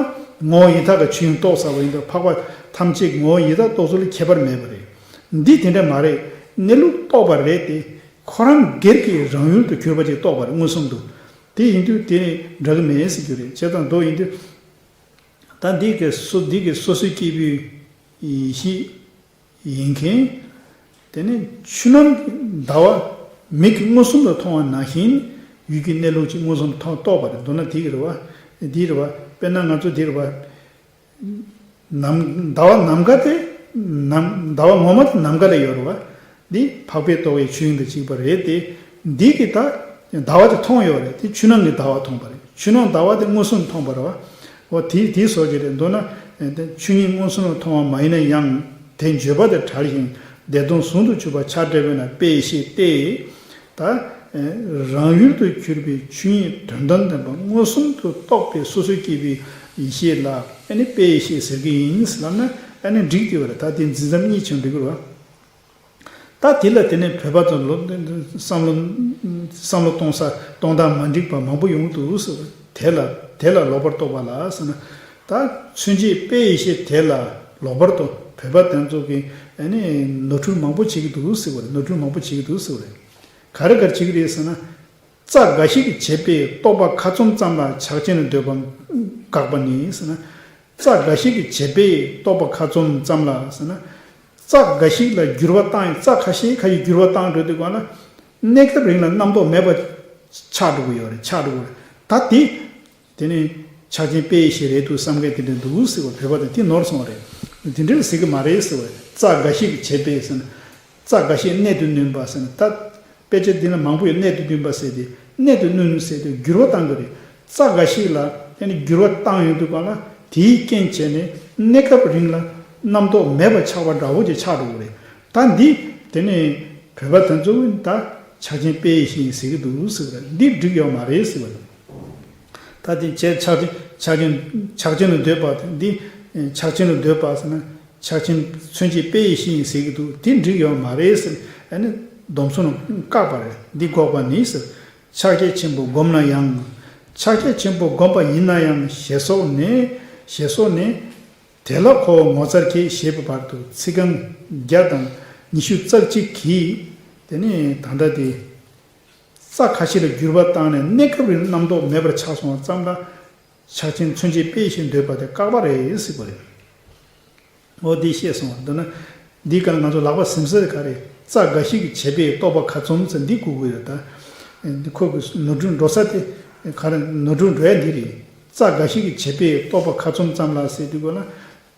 ངོ་བོ་ཡི་དྭགས་ཀྱི་ཆོས་དབྱིངས་རྟོགས་ཚར་བ་ཡིན་དུས་འཕགས་པ་ཐམས་ཅད་ངོ་བོ་ཡི་དྭགས་རྟོགས་ཚུལ་ལ་ཁྱད་པར་མེད་པ་རེད། འདི་དེ་འདྲ་མ་རེད། གནས་ལུགས་རྟོགས་པ་རེད་དེ། ཁོ་རང་སྒེར་གྱི་རང་ཡུལ་དུ་གྱུར་པ་ཅིག་རྟོགས་པ་རེད། མངོན་སུམ་དུ། དེ་ཡིན་དུས་དེ་ནི་འདྲ་གི་མེད་ཟེར་རྒྱུ་རེད། བྱས་ཙང་མདོ་ཡིན་དུས། ད་འདི་གི་སོ་འདི་གི་སོ་སོའི་སྐྱེ་བོའི་ཡིད་ཤེས་ཡིན་མཁན། དེ་ནི་ཆུ་ནང་གི་ཟླ་བ་མིག་གིས་མངོན་སུམ་དུ་མཐོང་བ་ནང་བཞིན་ཡུལ་གྱི་གནས་ལུགས་ཀྱིས་མངོན་སུམ་དུ་མཐོང་རྟོགས་པ་རེད། མདོར་ན་དེ་གི་རེད་བ། འདི་རེད་བ། དཔེར་ན་ང་ཚོ་འདི་རེད་བ། ནམ་ཟླ་བ་ནམ་མཁའ་དེ། ནམ་ཟླ་བ་ངོ་མ་དེ་ནམ་མཁའ་ལ་ཡོད་རེད་བ། འདི་འཕགས་པས་རྟོགས་པའི་ཆོས་དབྱིངས་དང་གཅིག་པ་རེད་དེ། འདི་གི་ད་ཟླ་བ་དེ་མཐོང་ཡོད་རེད། དེ་ཆུ་ནང་གི་ཟླ་བ་མཐོང་པ་རེད། ཆུ་ནང་ཟླ་བ་དེ་མངོན་སུམ་མཐོང་པ་རེད་བ། འོ་དེ་དེའི་སོ་སྐྱེ་རེད། མདོར་ན་ཆོས་ཉིད་མངོན་སུམ་དུ་མཐོང་བ་མ་ཡིན་ན་ཡང་། དེ་བརྗོད་པ་དང་བྲལ་ཞིང་བདེ་སྟོང་ཟུང་དུ་འཇུག་པ་ཆ་འདྲ་བས་ན་དཔེ་ཡི་ཤེས་ཏེ། ད་རང་ཡུལ་དུ་གྱུར་པའི་ཆོས་ཉིད་དོན་དམ་བདེན་པ་མངོན་སུམ་དུ་རྟོགས་པའི་སོ་སོའི་སྐྱེ་བོའི་ཡིད་ཤེས་ལ་ཨ་ནི་དཔེ་ཡི་ཤེས་ཟེར་གྱི་ཡིན་ལབ་ན་ཨ་ནི་འགྲིག་བསྡད་པ་རེད། ད་དེ་འཛིན་མཚམས་གཉིས་ཆགས་འགྲིག་གི་རེད་བ། ད་དེ་ལ་དེ་ནས་བོད་པ་ཚོ་ལོ་བསམ་བློ་བསམ་བློ་གཏོང་ས་གཏོང་སྟངས་མ་འགྲིག་པ་མང་པོ་ཡོང་གི་འདུག་ཟེར་བ། དེ་ལ་དེ་ལ་ལོག་པར་རྟོག་པ་ལ་ཟེར་ན། ད་མཚོན་བྱེད་དཔེ་ཡི་ཤེས་དེ་ལ་ལོག་པར་རྟོག་བོད་པ་དེ་ཚོ་གིས་ཨ་ནི་ནོར་འཁྲུལ་མང་པོ་བྱེད་ཀྱི་འདུག་ཟེར་བ་རེད། ནོར་འཁྲུལ་མང་པོ་བྱེད་ཀྱི་འདུག་ཟེར་བ་རེད། ག་རེ་ག་རེ་བྱེད་ཀྱི་རེད་ཟེར་ན། རྩ་འགའ་ཞིག་གིས་བྱས་པས་རྟོག་པ་ཁ་ཚུམ་ཙམ་ལ་ཆགས་ཅན་ལ་འདོད་པ་འགགས་པ་ནི་ཟེར་ན། རྩ་འགའ་ཞིག་གིས་བྱས་པས་རྟོག་པ་ཁ་ཚུམ་ཙམ་ལ་ཟེར་ན། རྩ་འགའ་ཞིག་ལ་འགྱུར་བ་བཏང་ཡང་། རྩ་ཁ་ཤས་ཁ་ཤས་འགྱུར་བ་བཏང་འགྲོ་དུས་གང་ལ། གནས་སྐབས་རིང་ལ་རྣམ་རྟོག་མེད་པ་ཆགས་འགྲོ་གི་ཡོད་རེད། ཆགས་འགྲོ་གི་རེད། ད་དེ། དེ་ནི་ཆགས་ཅན་དཔེ་ཡི་ཤེས་རེད་འདུག་བསམ་མཁན་དེ་འདྲ་འདུག་ཟེར་བ། བོད་པ་དང་དེ་ནོར་སོང་བ་རེད། དེ་འདྲ་ཟེར་གི་མ་རེད་ཟེར་བ་རེད། རྩ་འགའ་ཞིག་གིས་བྱས་པས་ཟེར་ན། རྩ་འགའ་ཞིག་གནད་དུ་བསྣུན་པ་ཟེར་ན། ད་དཔེ་ཆ་འདི་ན་མང་པོ་ཡོད། གནད་དུ་བསྣུན་པ་ཟེར་ཏེ། གནད་དུ་བསྣུན་ཟེར་ཏེ་འགྱུར་བ་བཏང་གི་རེད། རྩ་འགའ་ཞིག་ལ་དེ་ནི་འགྱུར་བ་བཏང་ཡོང་དུས་གང་ལ་དེའི་རྐྱེན་བྱས་ནས་གནས་སྐབས་རིང་ལ་རྣམ་རྟོག་མེད་པ་ཆགས་པ་འདྲ་བོ་ཅིག་ཆགས་འགྲོ་གི་རེད། ད་འདི་དེ་ནི་བོད་པ་དེ་ཚོས་ད་ཆགས་ཅན་དཔེ་ཡི་ཤེས་ཟེར་གི་འདུག་ཟེར་བ་རེད། འདི་འགྲིག་ཡོད་མ་རེད་ཟེར་བ་རེད། ད་དེ་བྱས་ཆགས་ཅན་ཆགས་ཅན་ཆགས་ཅན་ལ་འདོད་པ་དེ་འདི། ཆགས་ཅན་ལ་འདོད་པ་ཟེར་ན་ཆགས་ཅན་མཚོན་བྱེད་དཔེ་ཡི་ཤེས་ཡིན་ཟེར་གི་འདུག་དེ་འགྲིག་ཡོད་མ་རེད་ཟེར། ཨ་ནི་སྡོམ་གསུམ་བཀག་པ་རེད། འདི་འགོག་པ་ནི་ཟེར། ཕྱག་རྒྱ་ཆེན་པོ་བསྒོམས་ན་ཡང་། ཕྱག་རྒྱ་ཆེན་པོ་བསྒོམས་པ་ཡིན་ན་ཡང་ཞེས་སོགས་ནས། ཞེས་སོགས་ནས། དེ་ལ་ཁོ་བོ་ངོ་མཚར་སྐྱེས་ཞེས་པའི་བར་དུ་ཚིག་རྐང་བརྒྱ་དང་ཉི་ཤུ་རྩ་གཅིག་གིས། དེ་ནས་ད་ལྟ་དེ། རྩ་ཁ་ཤས་ལ་འགྱུར་བ་བཏང་ནས་གནས་སྐབས་རིང་རྣམ་རྟོག་མེད་པར་ཆགས་སོང་བ་ཙམ་ལ། ཕྱག་ཆེན་མཚོན་བྱེད་དཔེ་ཡི་ཤེས་འདོད་པ་དེ་བཀག་པ་རེད་ཟེར་བ་རེད། འོ་འདི་ཤེས་སོང་བ་འདི་ན། འདི་ག་ང་ཚོ་ལག་པ་ཟིན་ས་ག་རེད། རྩ་འགའ་ཞིག་གི་བྱེད་པས་རྟོག་པ་ཁ་བཙུམ་ཟེར་འདི་གོ་དགོས་རེད་ད། འདི་ཁོ་གི་ནོར་འཁྲུལ་འགྲོ་ས་དེ། ག་རེ་ནོར་འཁྲུལ་འགྲོ་ཡ་འདི་རེད། རྩ་འགའ་ཞིག་གི་བྱེད་པས་རྟོག་པ་ཁ་བཙུམ་ཙམ་ལ་ཟེར་དུས་གོ་ན།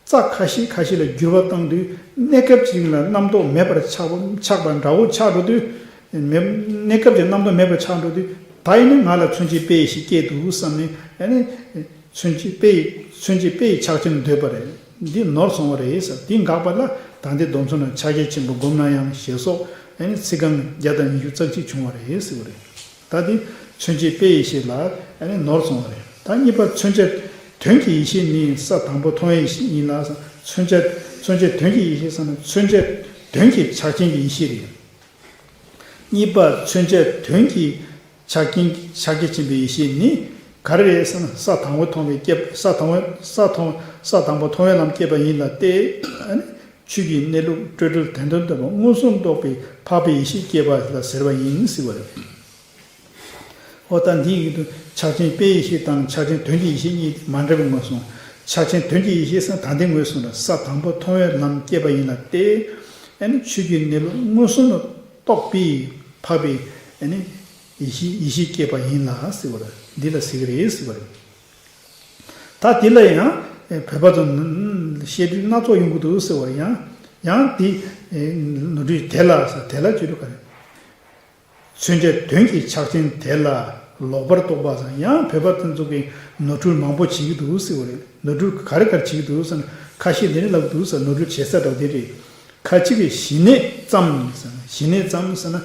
རྩ་ཁ་ཤས་ཁ་ཤས་ལ་འགྱུར་བ་བཏང་དུས་གནས་སྐབས་ཅིག་ལ་རྣམ་རྟོག་མེད་པར་ཆགས་པ་ཆགས་པ་འདྲ་བོ་ཆགས་འགྲོ་དུས། མེད། གནས་སྐབས་ཀྱི་རྣམ་རྟོག་མེད་པར་ཆགས་འགྲོ་དུས་ད་ཡིན་ན་ང་ལ་མཚོན་བྱེད་དཔེ་ཡི་ཤེས་སྐྱེས་འདུག་བསམ་ནས་ཨ་ནི། མཚོན་བྱེད་དཔེ་ཡི་མཚོན་བྱེད་དཔེ་ཡི་ཕྱག་ཆེན་འདོད་པ་རེད། འདི་ནོར་སོང་བ་རེད་ཟེར། འདི་འགག་པ་ལ་ད་ལྟའི་སྡོམ་ཚོགས་ན་ཕྱག་རྒྱ་ཆེན་པོ་སྒོམ་ན་ཡང་ཞེས་སོགས་ཨ་ནི་ཚིག་རྐང་བརྒྱ་དང་ཉི་ཤུ་རྩ་གཅིག་བྱུང་བ་རེད་ཟེར་བ་རེད། ད་དེ་མཚོན་བྱེད་དཔེ་ཡི་ཤེས་ལ་ཨ་ནི་ནོར་སོང་བ་རེད། ད་གཉིས་པ་མཚོན་བྱ་དོན་གྱི་ཡེ་ཤེས་ནི་ས་དང་པོ་མཐོང་བའི་ཡེ་ཤེས་ཡིན་ལ། མཚོན་བྱ་མཚོན་བྱ་དོན་གྱི་ཡེ་ཤེས་ཟེར་ན་མཚོན་བྱ་དོན་གྱི་ཕྱག་རྐྱེན་གྱི་ཡེ་ཤེས་རེད། གཉིས་པ་མཚོན་བྱ་དོན་གྱི་ཕྱག་རྐྱེན་ཕྱག་རྒྱ་ཆེན་པོའི་ཡེ་ཤེས་ནི་ག་རེ་རེད་ཟེར་ན་ས་དང་པོ་མཐོང་བའི་སྐྱེ་ས་དང་པོ་ས་མཐོང་ས་དང་པོ་མཐོང་བའི་ལམ་སྐྱེས་པ་ཡིན་ལ་སྟེ། ཆོས་ཀྱི་གནས་ལུགས་སྤྲོས་བྲལ་དོན་དམ་དུ་མངོན་སུམ་རྟོགས་པའི་འཕགས་པའི་ཡེ་ཤེས་སྐྱེས་པ་ལ་ཟེར་བ་ཡིན་ཟེར་བ་རེད། འོ་ད་འདི་ཡིན་དུས་ཕྱག་ཆེན་དཔེ་ཡི་ཤེས་དང་ཕྱག་ཆེན་དོན་གྱི་ཡེ་ཤེས་གཉིས་མ་འདྲ་བའི་ངོས་བཟུང་། ཕྱག་ཆེན་དོན་གྱི་ཡེ་ཤེས་སམ་ད་ལྟའི་ངོས་བཟུང་ལ་ས་དང་པོ་མཐོང་བའི་ལམ་སྐྱེས་པ་ཡིན་ལ་སྟེ། ཨ་ནི་ཆོས་ཀྱི་གནས་ལུགས་མངོན་སུམ་དུ་རྟོགས་པའི་འཕགས་པའི་ཨ་ནི་ཡེ་ཤེས་ཡེ་ཤེས་སྐྱེས་པ་ཡིན་ལ་ཟེར་བ་རེད། འདི་ལ་ཟེར་གྱི་རེད་ཟེར་བ་རེད། ད་དེ་ལ་ཡང་བོད་པ་ཚོ་བཤད་སྲོལ་སྣ་ཚོགས་ཡོང་གི་འདུག་ཟེར་བ་ཡང་ཡང་དེ་ནོར་འཁྲུལ་དེ་ལ་ཟེར་དེ་ལ་བཅོས་སྒྲིག་ག་རེ། མཚོན་བྱ་དོན་གྱི་ཕྱག་ཆེན་དེ་ལ་ལོག་པར་རྟོག་པ་ཟེར་ཡང་བོད་པ་དེ་ཚོ་གིས་ནོར་འཁྲུལ་མང་པོ་བྱེད་ཀྱི་འདུག་ཟེར་བ་རེད། ནོར་འཁྲུལ་ག་རེ་ག་རེ་བྱེད་ཀྱི་འདུག་ཟེར་ན་ཁ་ཤས་འདི་ནས་ལབ་འདུག་ཟེར། ནོར་འཁྲུལ་བྱེད་ས་འདྲ་བོ་དེ་རེད། ཁ་ཅིག་གིས་ཞི་གནས་ཙམ་ཟེར་ན་ཞི་གནས་ཙམ་ཟེར་ན།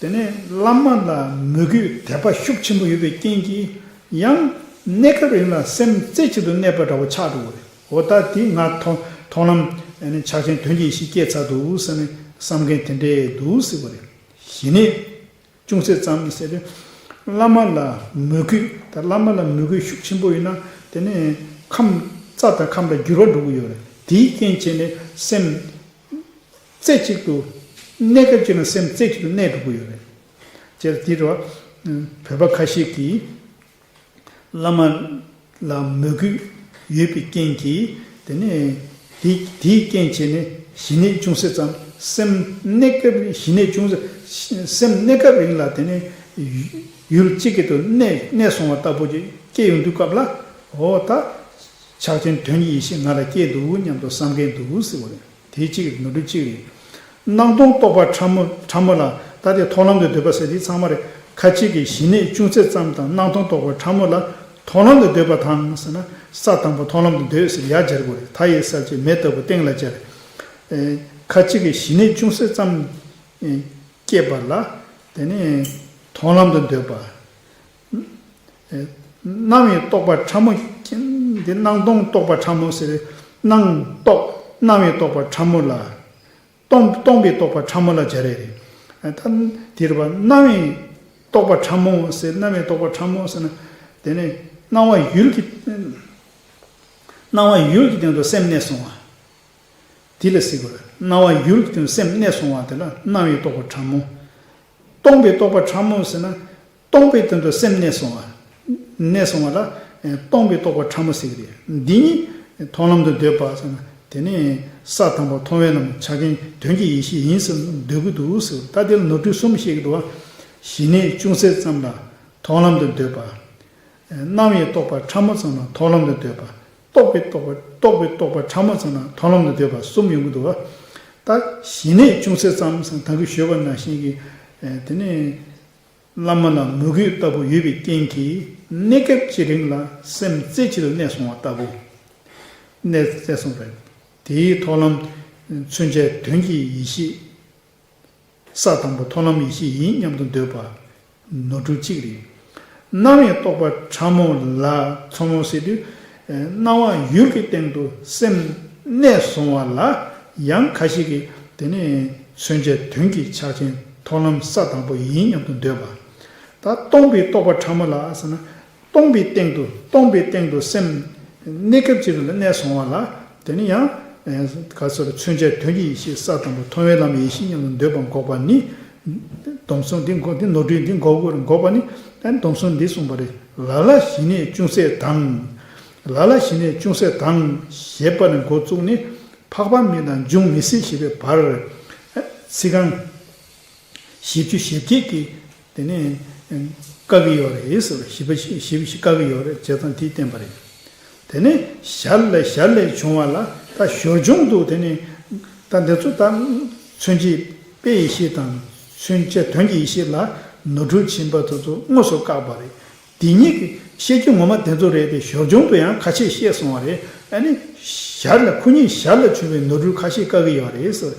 དེ་ནས་བླ་མ་ལ་མོས་གུས་དད་པ་ཤུགས་ཆེན་པོ་ཡོད་པའི་རྐྱེན་གྱིས་ཡང་གནས་སྐབས་རིང་ལ་སེམས་རྩེ་གཅིག་ཏུ་གནས་པ་འདྲ་བོ་ཆགས་འགྲོ་གི་རེད། འོ་ད་དེ་ང་མཐོང་མཐོང་ལམ་ཕྱག་ཆེན་དོན་གྱི་ཡེ་ཤེས་སྐྱེས་ཚར་འདུག་ཟེར་ནས་བསམ་མཁན་དེ་འདྲས་འདུག་ཟེར་བ་རེད། ཞི་གནས་ཅུང་ཟད་ཙམ་ཟེར་དུས་བླ་མ་ལ་མོས་གུས། ད་བླ་མ་ལ་མོས་གུས་ཤུགས་ཆེན་པོ་ཡོད་ན་དེ་ནས་ཁམས་རྩ་དང་ཁམས་ལ་འགྱུར་བ་འགྲོ་གི་ཡོད་རེད། དེའི་རྐྱེན་བྱས་ནས་སེམས་རྩེ་གཅིག་ཏུ་གནས་སྐབས་ཅིག་ན་སེམས་རྩེ་གཅིག་ཏུ་གནས་འགྲོ་གི་ཡོད་རེད། ཅེས་དེ་རུ་བོད་པ་ཁ་ཤས་ཀྱིས་བླ་མ་ལ་མོས་གུས་ཡོད་པའི་རྐྱེན་གྱིས་དེ་ནས་དེ་དེའི་རྐྱེན་བྱས་ནས་ཞི་གནས་ཅུང་ཟད་ཙམ་སེམས་གནས་སྐབས་ཞི་གནས་ཅུང་ཟད་སེམས་གནས་སྐབས་རིང་ལ་དེ་ནས་ཡུལ་གཅིག་གི་ཏུ་གནས་གནས་སོང་བ་ལྟ་བུ་ཅིག་སྐྱེ་ཡོང་དུས་སྐབས་ལ་འོ་ད་ཕྱག་ཆེན་དོན་གྱི་ཡེ་ཤེས་ང་ལ་སྐྱེས་འདུག་སྙམ་དུ་བསམ་མཁན་འདུག་ཟེར་བ་རེད། དེ་གཅིག་རེད། ནོར་འཁྲུལ་གཅིག་རེད། སྣང་སྟོང་རྟོག་པ་ཕྲ་མོ་ཕྲ་མོ་ལ་ད་དེ་མཐོང་ལམ་དུ་འདོད་པ་ཟེར་དེ་ཚང་མ་རེད། ཁ་ཅིག་གིས་ཞི་གནས་ཅུང་ཟད་ཙམ་དང་སྣང་སྟོང་རྟོག་པ་ཕྲ་མོ་ལ་མཐོང་ལམ་དུ་འདོད་པ་དང་ཟེར་ན་ས་དང་པོ་མཐོང་ལམ་དུ་འདོད་ཟེར་ཡ་སྦྱར་དགོས་རེད། མཐའ་ཡས་གསལ་བྱེད་མེ་ལྟ་བུ་སྟེང་ལ་སྦྱར། ཁ་ཅིག་གིས་ཞི་གནས་ཅུང་ཟད་ཙམ་སྐྱེས་པ་ལ་དེ་ནས་མཐོང་ལམ་དུ་འདོད་པ། སྣང་བའི་རྟོག་པ་ཕྲ་མོ། འདི་སྣང་སྟོང་རྟོག་པ་ཕྲ་མོ་ཟེར། སྣང་རྟོག་སྣང་བའི་རྟོག་པ་ཕྲ་མོ་ལ། སྟོང་སྟོང་པའི་རྟོག་པ་ཕྲ་མོ་ལ་སྦྱར་ཡས་རེད། ད་དེ་རེད་པ། སྣང་བའི་རྟོག་པ་ཕྲ་མོ་ཟེར། སྣང་བའི་རྟོག་པ་ཕྲ་མོ་ཟེར་ན་དེ་ནས་སྣང་བ་ཡུལ་གྱི་སྣང་བ་ཡུལ་གྱི་སྟེང་དུ་སེམས་གནས་སོང་བ། དེ་ལ་ཟེར་དགོས་རེད། སྣང་བ་ཡུལ་གྱི་སྟེང་དུ་སེམས་གནས་སོང་བ་དེ་ལ་སྣང་བའི་རྟོག་པ་ཕྲ་མོ། སྟོང་པའི་རྟོག་པ་ཕྲ་མོ་ཟེར་ན། སྟོང་པའི་སྟེང་དུ་སེམས་གནས་སོང་བ། གནས་སོང་བ་ལ་སྟོང་པའི་རྟོག་པ་ཕྲ་མོ་ཟེར་གྱི་རེད། འདི་ཉིད་མཐོང་ལམ་དུ་འདོད་པ་ཟེར་ན་དེ་ནས་ས་དང་པོ་མཐོང་བའི་ལམ་ཕྱག་རྐྱེན་དོན་གྱི་ཡེ་ཤེས་ཡིན་ཟེར་འདོད་ཀྱི་འདུག་ཟེར། ད་དེ་ལ་ནོར་འཁྲུལ་གསུམ་བཤད་ཀྱི་འདུག་བ། ཞི་གནས་ཅུང་ཟད་ཙམ་ལ་མཐོང་ལམ་དུ་འདོད་པ། སྣང་བའི་རྟོག་པ་ཕྲ་མོ་ཙམ་ལ་མཐོང་ལམ་དུ་འདོད་པ། རྟོག་པའི་རྟོག་པ་རྟོག་པའི་རྟོག་པ་ཕྲ་མོ་ཙམ་ལ་མཐོང་ལམ་དུ་འདོད་པ་གསུམ་ཡོང་གི་འདུག་བ། ད་ཞི་གནས་ཅུང་ཟད་ཙམ་ཟེར་ད་གིན་ཞུས་པ་ནང་བཞིན་གྱི་དེ་ནས། བླ་མ་ལ་མོས་གུས་ལྟ་བུ་ཡོད་པའི་རྐྱེན་གྱིས་གནས་སྐབས་ཀྱི་རིང་ལ་སེམས་རྩེ་གཅིག་ཏུ་གནས་སོང་བ་ལྟ་བུ། གནས་རྩེ་སོང་བས། དེའི་མཐོང་ལམ་མཚོན་བྱའི་དོན་གྱི་ཡེ་ཤེས། ས་དང་པོ་མཐོང་ལམ་ཡེ་ཤེས་ཡིན་སྙམ་དུ་འདོད་པ། ནོར་འཁྲུལ་གཅིག་རེད། སྣང་བའི་རྟོག་པ་ཕྲ་མོ་ལ་མཚོན་མོ་ཟེར་དུས། སྣང་བ་ཡུལ་གྱི་སྟེང་དུ་སེམས་གནས་སོང་བ་ལ་ཡང་ཁ་ཤས་ཀྱིས་དེ་ནས་མཚོན་བྱའི་དོན་གྱི་ཕྱག་ཆེན་མཐོང་ལམ་ས་དང་པོ་ཡིན་སྙམ་དུ་འདོད་པ། ད་སྟོང་པའི་རྟོག་པ་ཕྲ་མོ་ལ་ཟེར་ན། སྟོང་པའི་སྟེང་དུ་སྟོང་པའི་སྟེང་དུ་སེམས་གནས་སྐབས་ཅིག་ལ་གནས་སོང་བ་ལ་དེ་ནི་ཡང་། ག་ཚོད་མཚོན་བྱའི་དོན་གྱི་ཡེ་ཤེས་ས་དང་པོ་མཐོང་བའི་ལམ་ཡེ་ཤེས་སྙམ་དུ་འདོད་པ་འགོག་པ་ནི། སྡོམ་གསུམ་འདི་འགོག་འདི་ནོར་འཁྲུལ་འདི་འགོག་དགོས་རེད། འགོག་པ་ནི་ཨ་ནི་སྡོམ་གསུམ་འདི་གསུངས་པ་རེད། ལ་ལ་ཞི་གནས་ཅུང་ཟད་དང་། ལ་ལ་ཞི་གནས་ཅུང་ཟད་དང་ཞེས་པ་ནས་འགོ་བཙུགས་ནས་འཕགས་པ་མི་ལ་འབྱུང་མི་སྲིད་ཞེས་པའི་བར་ཚིག་རྐང་བཞི་བཅུ་ཞེ་བརྒྱད་ཀྱིས་དེ་ནས་བཀག་གི་ཡོད་རེད་ཟེར། བཞི་པ་བཞི་བཞི་བཞི་བཀག་གི་ཡོད་རེད། བྱས་ཙང་དེས་བསྟན་པ་རེད། དེ་ནས་ཞར་ལས་ཞར་ལས་བྱུང་བ་ལ་ད་ཞོར་བྱུང་དུ་དེ་ནས་ད་འདི་ཚོ་ད་མཚོན་བྱེད་དཔེ་ཡི་ཤེས་དང་མཚོན་བྱེད་དོན་གྱི་ཡེ་ཤེས་ལ་ནོར་འཁྲུལ་ཕྱིན་པ་དེ་ཚོ་དངོས་སུ་བཀག་པ་རེད། དེ་ཉིད་ཀྱི་བཤད་རྒྱུ་ངོ་མ་དེ་ཚོ་རེད་དེ། ཞོར་བྱུང་དུ་ཡང་ཁ་ཤས་བཤད་སོང་བ་རེད། ཨ་ནི་ཞར་ལ་ཁོ་གཉིས་ཞར་ལ་བྱུང་བའི་ནོར་འཁྲུལ་ཁ་ཤས་བཀག་གི་ཡོད་རེད་ཟེར།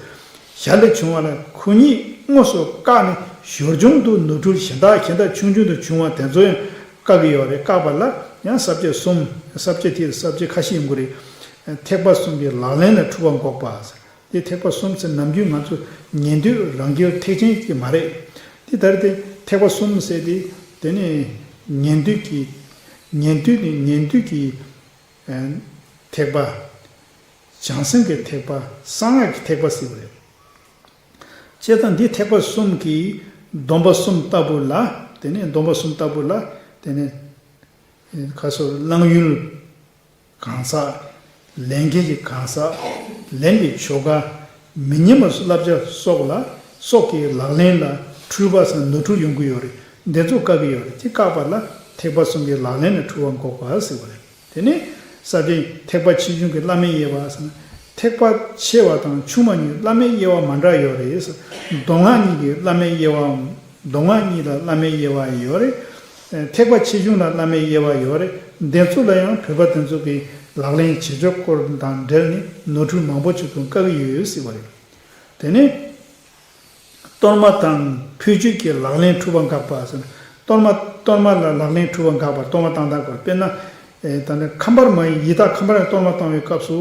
ཞར་ལས་བྱུང་བ་ལ་ཁོ་གཉིས་དངོས་སུ་བཀག་ནས་ཞོར་བྱུང་དུ་ནོར་འཁྲུལ་གཞན་དག་གཞན་དག་ཆུང་ཆུང་དུ་བྱུང་བ་དེ་ཚོ་ཡང་བཀག་གི་ཡོད་རེད། བཀག་པ་ལ་ཡང་ས་བཅད་གསུམ། ས་བཅད་དེ་ས་བཅད་ཁ་ཤས་ཡོང་གི་རེད། ཐེག་པ་གསུམ་གྱི་ལག་ལེན་ལ་འཁྲུལ་བ་འགོག་པ། དེ་ཐེག་པ་གསུམ་ཟེར་ནམ་རྒྱུན་ང་ཚོ་ཉན་ཐོས་རང་རྒྱུད་ཐེག་ཆེན་གྱི་མ་རེད། དེ་ལྟར་དེ་ཐེག་པ་གསུམ་ཟེར་དེ་དེ་ནི་ཉན་ཐོས་ཀྱི་ཉན་ཐོས་ནི་ཉན་ཐོས་ཀྱི་ཨ་ཐེག་པ། བྱང་སེམས་ཀྱི་ཐེག་པ། གསང་སྔགས་ཀྱི་ཐེག་པ་ཟེར་བ་རེད། བྱས་ཙང་འདི་ཐེག་པ་གསུམ་གྱི་སྡོམ་པ་གསུམ་ལྟ་བུ་ལ། དེ་ནས་སྡོམ་པ་གསུམ་ལྟ་བུ་ལ། དེ་ནས་ཁ་སོ་བླང་ཡུལ་གང་ཟག་ལས་འགན་གྱི་གང་ཟག་ལེན་པའི་ཆོ་ག་མི་ཉན་པ་བསླབ་བྱ་སོགས་ལ། སོགས་ཀྱི་ལག་ལེན་ལ་འཁྲུལ་པ་སམ་ནོར་འཁྲུལ་ཡོང་གི་ཡོད་རེད། འདི་ཚོ་བཀག་གི་ཡོད་རེད། དེ་བཀག་པ་ལ་ཐེག་པ་གསུམ་གྱི་ལག་ལེན་ལ་འཁྲུལ་བ་འགོག་པ་ཟེར་བ་རེད། དེ་ནས་ས་བཅད་ཐེག་པ་ཆེ་ཆུང་གི་བླ་མེད་དབྱེ་བ་ཟེར་ན། ཐེག་པ་ཆེ་བ་དང་ཆུང་བ་གཉིས་བླ་མེད་དབྱེ་བ་མ་འདྲ་ཡོད་རེད་ཟེར། མདོ་སྔགས་གཉིས་ཀྱི་བླ་མེད་དབྱེ་བའམ། མདོ་སྔགས་གཉིས་ལ་བླ་མེད་དབྱེ་བ་ཡོད་རེད། ཐེག་པ་ཆེ་ཆུང་ལ་བླ་མེད་དབྱེ་བ་ཡོད་རེད། འདི་ཚོ་ལ་ཡང་བོད་པ་དེ་ཚོ་གི་ལག་ལེན་བྱེད་ཕྱོགས་སྐོར་དང་འབྲེལ་ནས་ནོར་འཁྲུལ་མང་པོ་ཅིག་ཏུ་བཀག་གི་ཡོད་ཟེར་བ་རེད། དེ་ནས། གཏོར་མ་དང་ཕུལ་མཆོད་ཀྱི་ལག་ལེན་འཁྲུལ་པ་འགག་པ་ཟེར་ན། གཏོར་མ་གཏོར་མ་ལ་ལག་ལེན་འཁྲུལ་པ་འགག་པ། གཏོར་མ་བཏང་སྟངས་སྐོར། དཔེར་ན། ཨེ་ད་ནི་ཁམས་པར་མ་ཡི་ཡི་དྭགས་ཁམས་པར་གཏོར་མ་བཏང་བའི་སྐབས་སུ།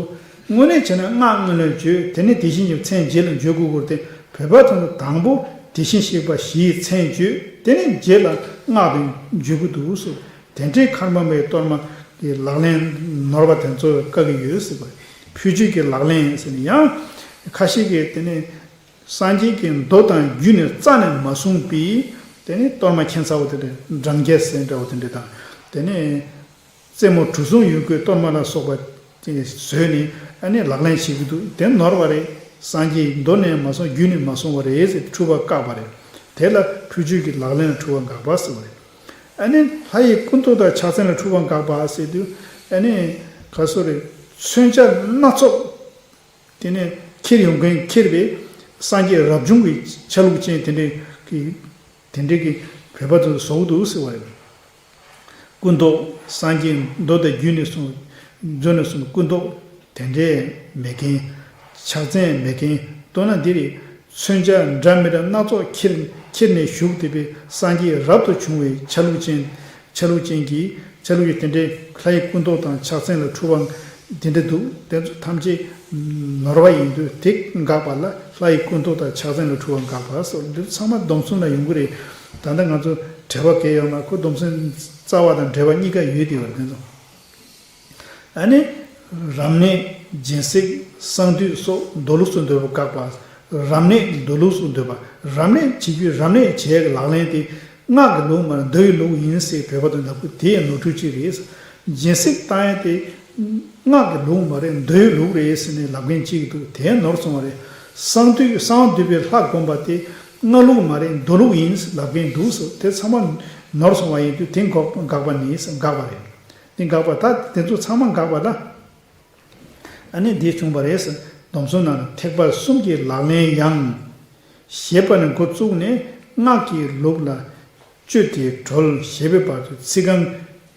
དངོས་གནས་བྱས་ན་སྔགས་སྔོན་ལ་བརྗོད། དེ་ནས་དེ་བཞིན་གཤེགས་པའི་མཚན་རྗེས་ལ་བརྗོད་དགོས་སྐོར་དེ། བོད་པ་ཚོ་ནི་དང་པོ་དེ་བཞིན་གཤེགས་པ་ཞེས་མཚན་བརྗོད། དེ་ནས་རྗེས་ལ་སྔགས་དེ་བརྗོད་ཀྱི་འདུག་ཟེར། དེ་འདྲའི་ཁམས་པར་མའི་གཏོར་མ་གི་ལག་ལེན་ནོར་བ་དེ་ཚོ་བཀག་གི་ཡོད་ཟེར་བ། ཕུལ་མཆོད་ཀྱི་ལག་ལེན་ཟེར་ནས་ཡང་ཁ་ཤས་ཀྱིས་དེ་ནས། སངས་རྒྱས་ཀྱི་མདོ་དང་རྒྱུད་ནི་རྩ་ནས་མ་གསུངས་པས། དེ་ནི་གཏོར་མ་ཁྱད་མཚར་བོ་དེ་འདྲ། འབྲང་རྒྱས་ཟེར་འདྲ་བོ་དེ་འདྲ་དང་། དེ་ནི་རྩེ་མོ་གྲུ་གཟུངས་ཡོད་རྒུས་གཏོར་མ་ལ་སོགས་པ་དེ་བཟོས་ནས། ཨ་ནི་ལག་ལེན་བྱེད་ཀྱི་འདུག་དེ་ནོར་བ་རེད། སངས་རྒྱས་མདོ་ནས་མ་གསུངས། རྒྱུད་ནས་མ་གསུངས་པ་རེད་ཟེར་འཁྲུལ་པ་བཀག་པ་རེད། དེ་ལ་ཕུལ་མཆོད་ཀྱི་ལག་ལེན་ལ་འཁྲུལ་པ་འགག་པ་ཟེར་བ་རེད། ཨ་ནི་ལྷ་ཡི་སྐུ་མདོག་དང་ཕྱག་མཚན་ལ་འཁྲུལ་པ་འགག་པ་ཟེར་དུས། ཨ་ནི་ག་སོ་རེད། མཚོན་ཆ་སྣ་ཚོགས། དེ་ནས་ཁྱེར་ཡོང་མཁན་ཁྱེར་བའི་སངས་རྒྱས་རབ་བྱུང་གི་ཆ་ལུགས་ཅན་དེ་འདྲའི་གི་དེ་འདྲའི་གི་བོད་པ་ཚོ་བཟོ་གི་འདུག་ཟེར་བ་རེད། སྐུ་མདོག་སངས་རྒྱས་མདོ་དང་རྒྱུད་ནས་གསུངས། མདོ་ནས་གསུངས་སྐུ་མདོག་དེ་འདྲའི་མེད་མཁན། ཕྱག་མཚན་མེད་མཁན། མདོར་ན་འདི་རེད། མཚོན་ཆ་འདྲ་མི་འདྲ་སྣ་ཚོགས་ཁྱེར་ཁྱེར་ནས་བཞུགས་བསྡད་པའི་སངས་རྒྱས་རབ་ཏུ་བྱུང་བའི་ཆ་ལུགས་ཅན། ཆ་ལུགས་ཅན་གྱི་ཆ་ལུགས་ཀྱི་དེ་འདྲའི་ལྷ་ཡི་སྐུ་མདོག་དང་ཕྱག་མཚན་ལ་འཁྲུལ་བ་དེ་འདྲ་འདུག་དེ་ཚོ་ཐམས་ཅད་ནོར་བ་ཡིན་དུས་དེ་འགག་པ་ལ་ལྷ་ཡི་སྐུ་མདོག་དང་ཕྱག་མཚན་ལ་འཁྲུལ་བ་འགག་པ་སོགས། འདི་ཚོ་ཚང་མ་སྡོམ་གསུམ་ལ་ཡོང་གི་རེད། ད་ལྟ་ང་ཚོ་འགྲེལ་པ་གས་ཡོད་མ། ཁོ་སྡོམ་གསུམ་རྩ་བ་དང་འགྲེལ་པ་གཉིས་ཀ་ཡོད་དེ་བར་དེ་ཚོ། ཨ་ནི། རབ་གནས་སྦྱིན་སྲེག་གསང་འདུས་སོགས་མདོ་ལུགས་སུ་འདོད་པ་བཀག་པ། རབ་གནས་མདོ་ལུགས་སུ་འདོད་པ། རབ་གནས་བྱེད་རྒྱུའི་རབ་གནས་བྱེད་ཡག་གི་ལག་ལེན་དེ་སྔགས་ཀྱི་ལུགས་མ་རེད། མདོ་ཡི་ལུགས་ཡིན་ཟེར་བོད་པ་དང་ལབ་གི། དེ་ཡང་ནོར་འཁྲུལ་གཅིག་རེད། སྦྱིན་སྲེག་བཏང་ཡག་དེ་སྔགས་ཀྱི་ལུགས་མ་རེད། མདོ་ཡི་ལུགས་རེད་ཟེར་ནས་ལབ་མཁན་གཅིག་འདུག་དེ་ནོར་སོང་བ་རེད། གསང་འདུས་གསང་བ་འདུས་པའི་ལྷ་བསྒོམ་པ་དེ་སྔགས་ལུགས་མ་རེད། མདོ་ལུགས་ཡིན་ལབ་མཁན་འདུག་ཟེར། དེ་ཚང་མ་ནོར་སོང་བ་ཡིན་དུས་དེ་འགོག་འགག་པ་ནི་འགག་པ་རེད། དེ་འགག་པ། ད་དེ་ཚོ་ཚང་མ་འགག་པ་ལ། ཨ་ནི་འདི་བྱུང་བ་རེད་ཟེར། སྡོམ་གསུམ་ནང་ལ་ཐེག་པ་གསུམ་གྱི་ལག་ལེན་ཡང་། ཞེས་པ་ནས་འགོ་བཙུགས་ནས་སྔགས་ཀྱི་ལུགས་ལ་སྤྱོད་དེ་གྲོལ་ཞེས་པའི་བར་དུ་ཚིག་རྐང་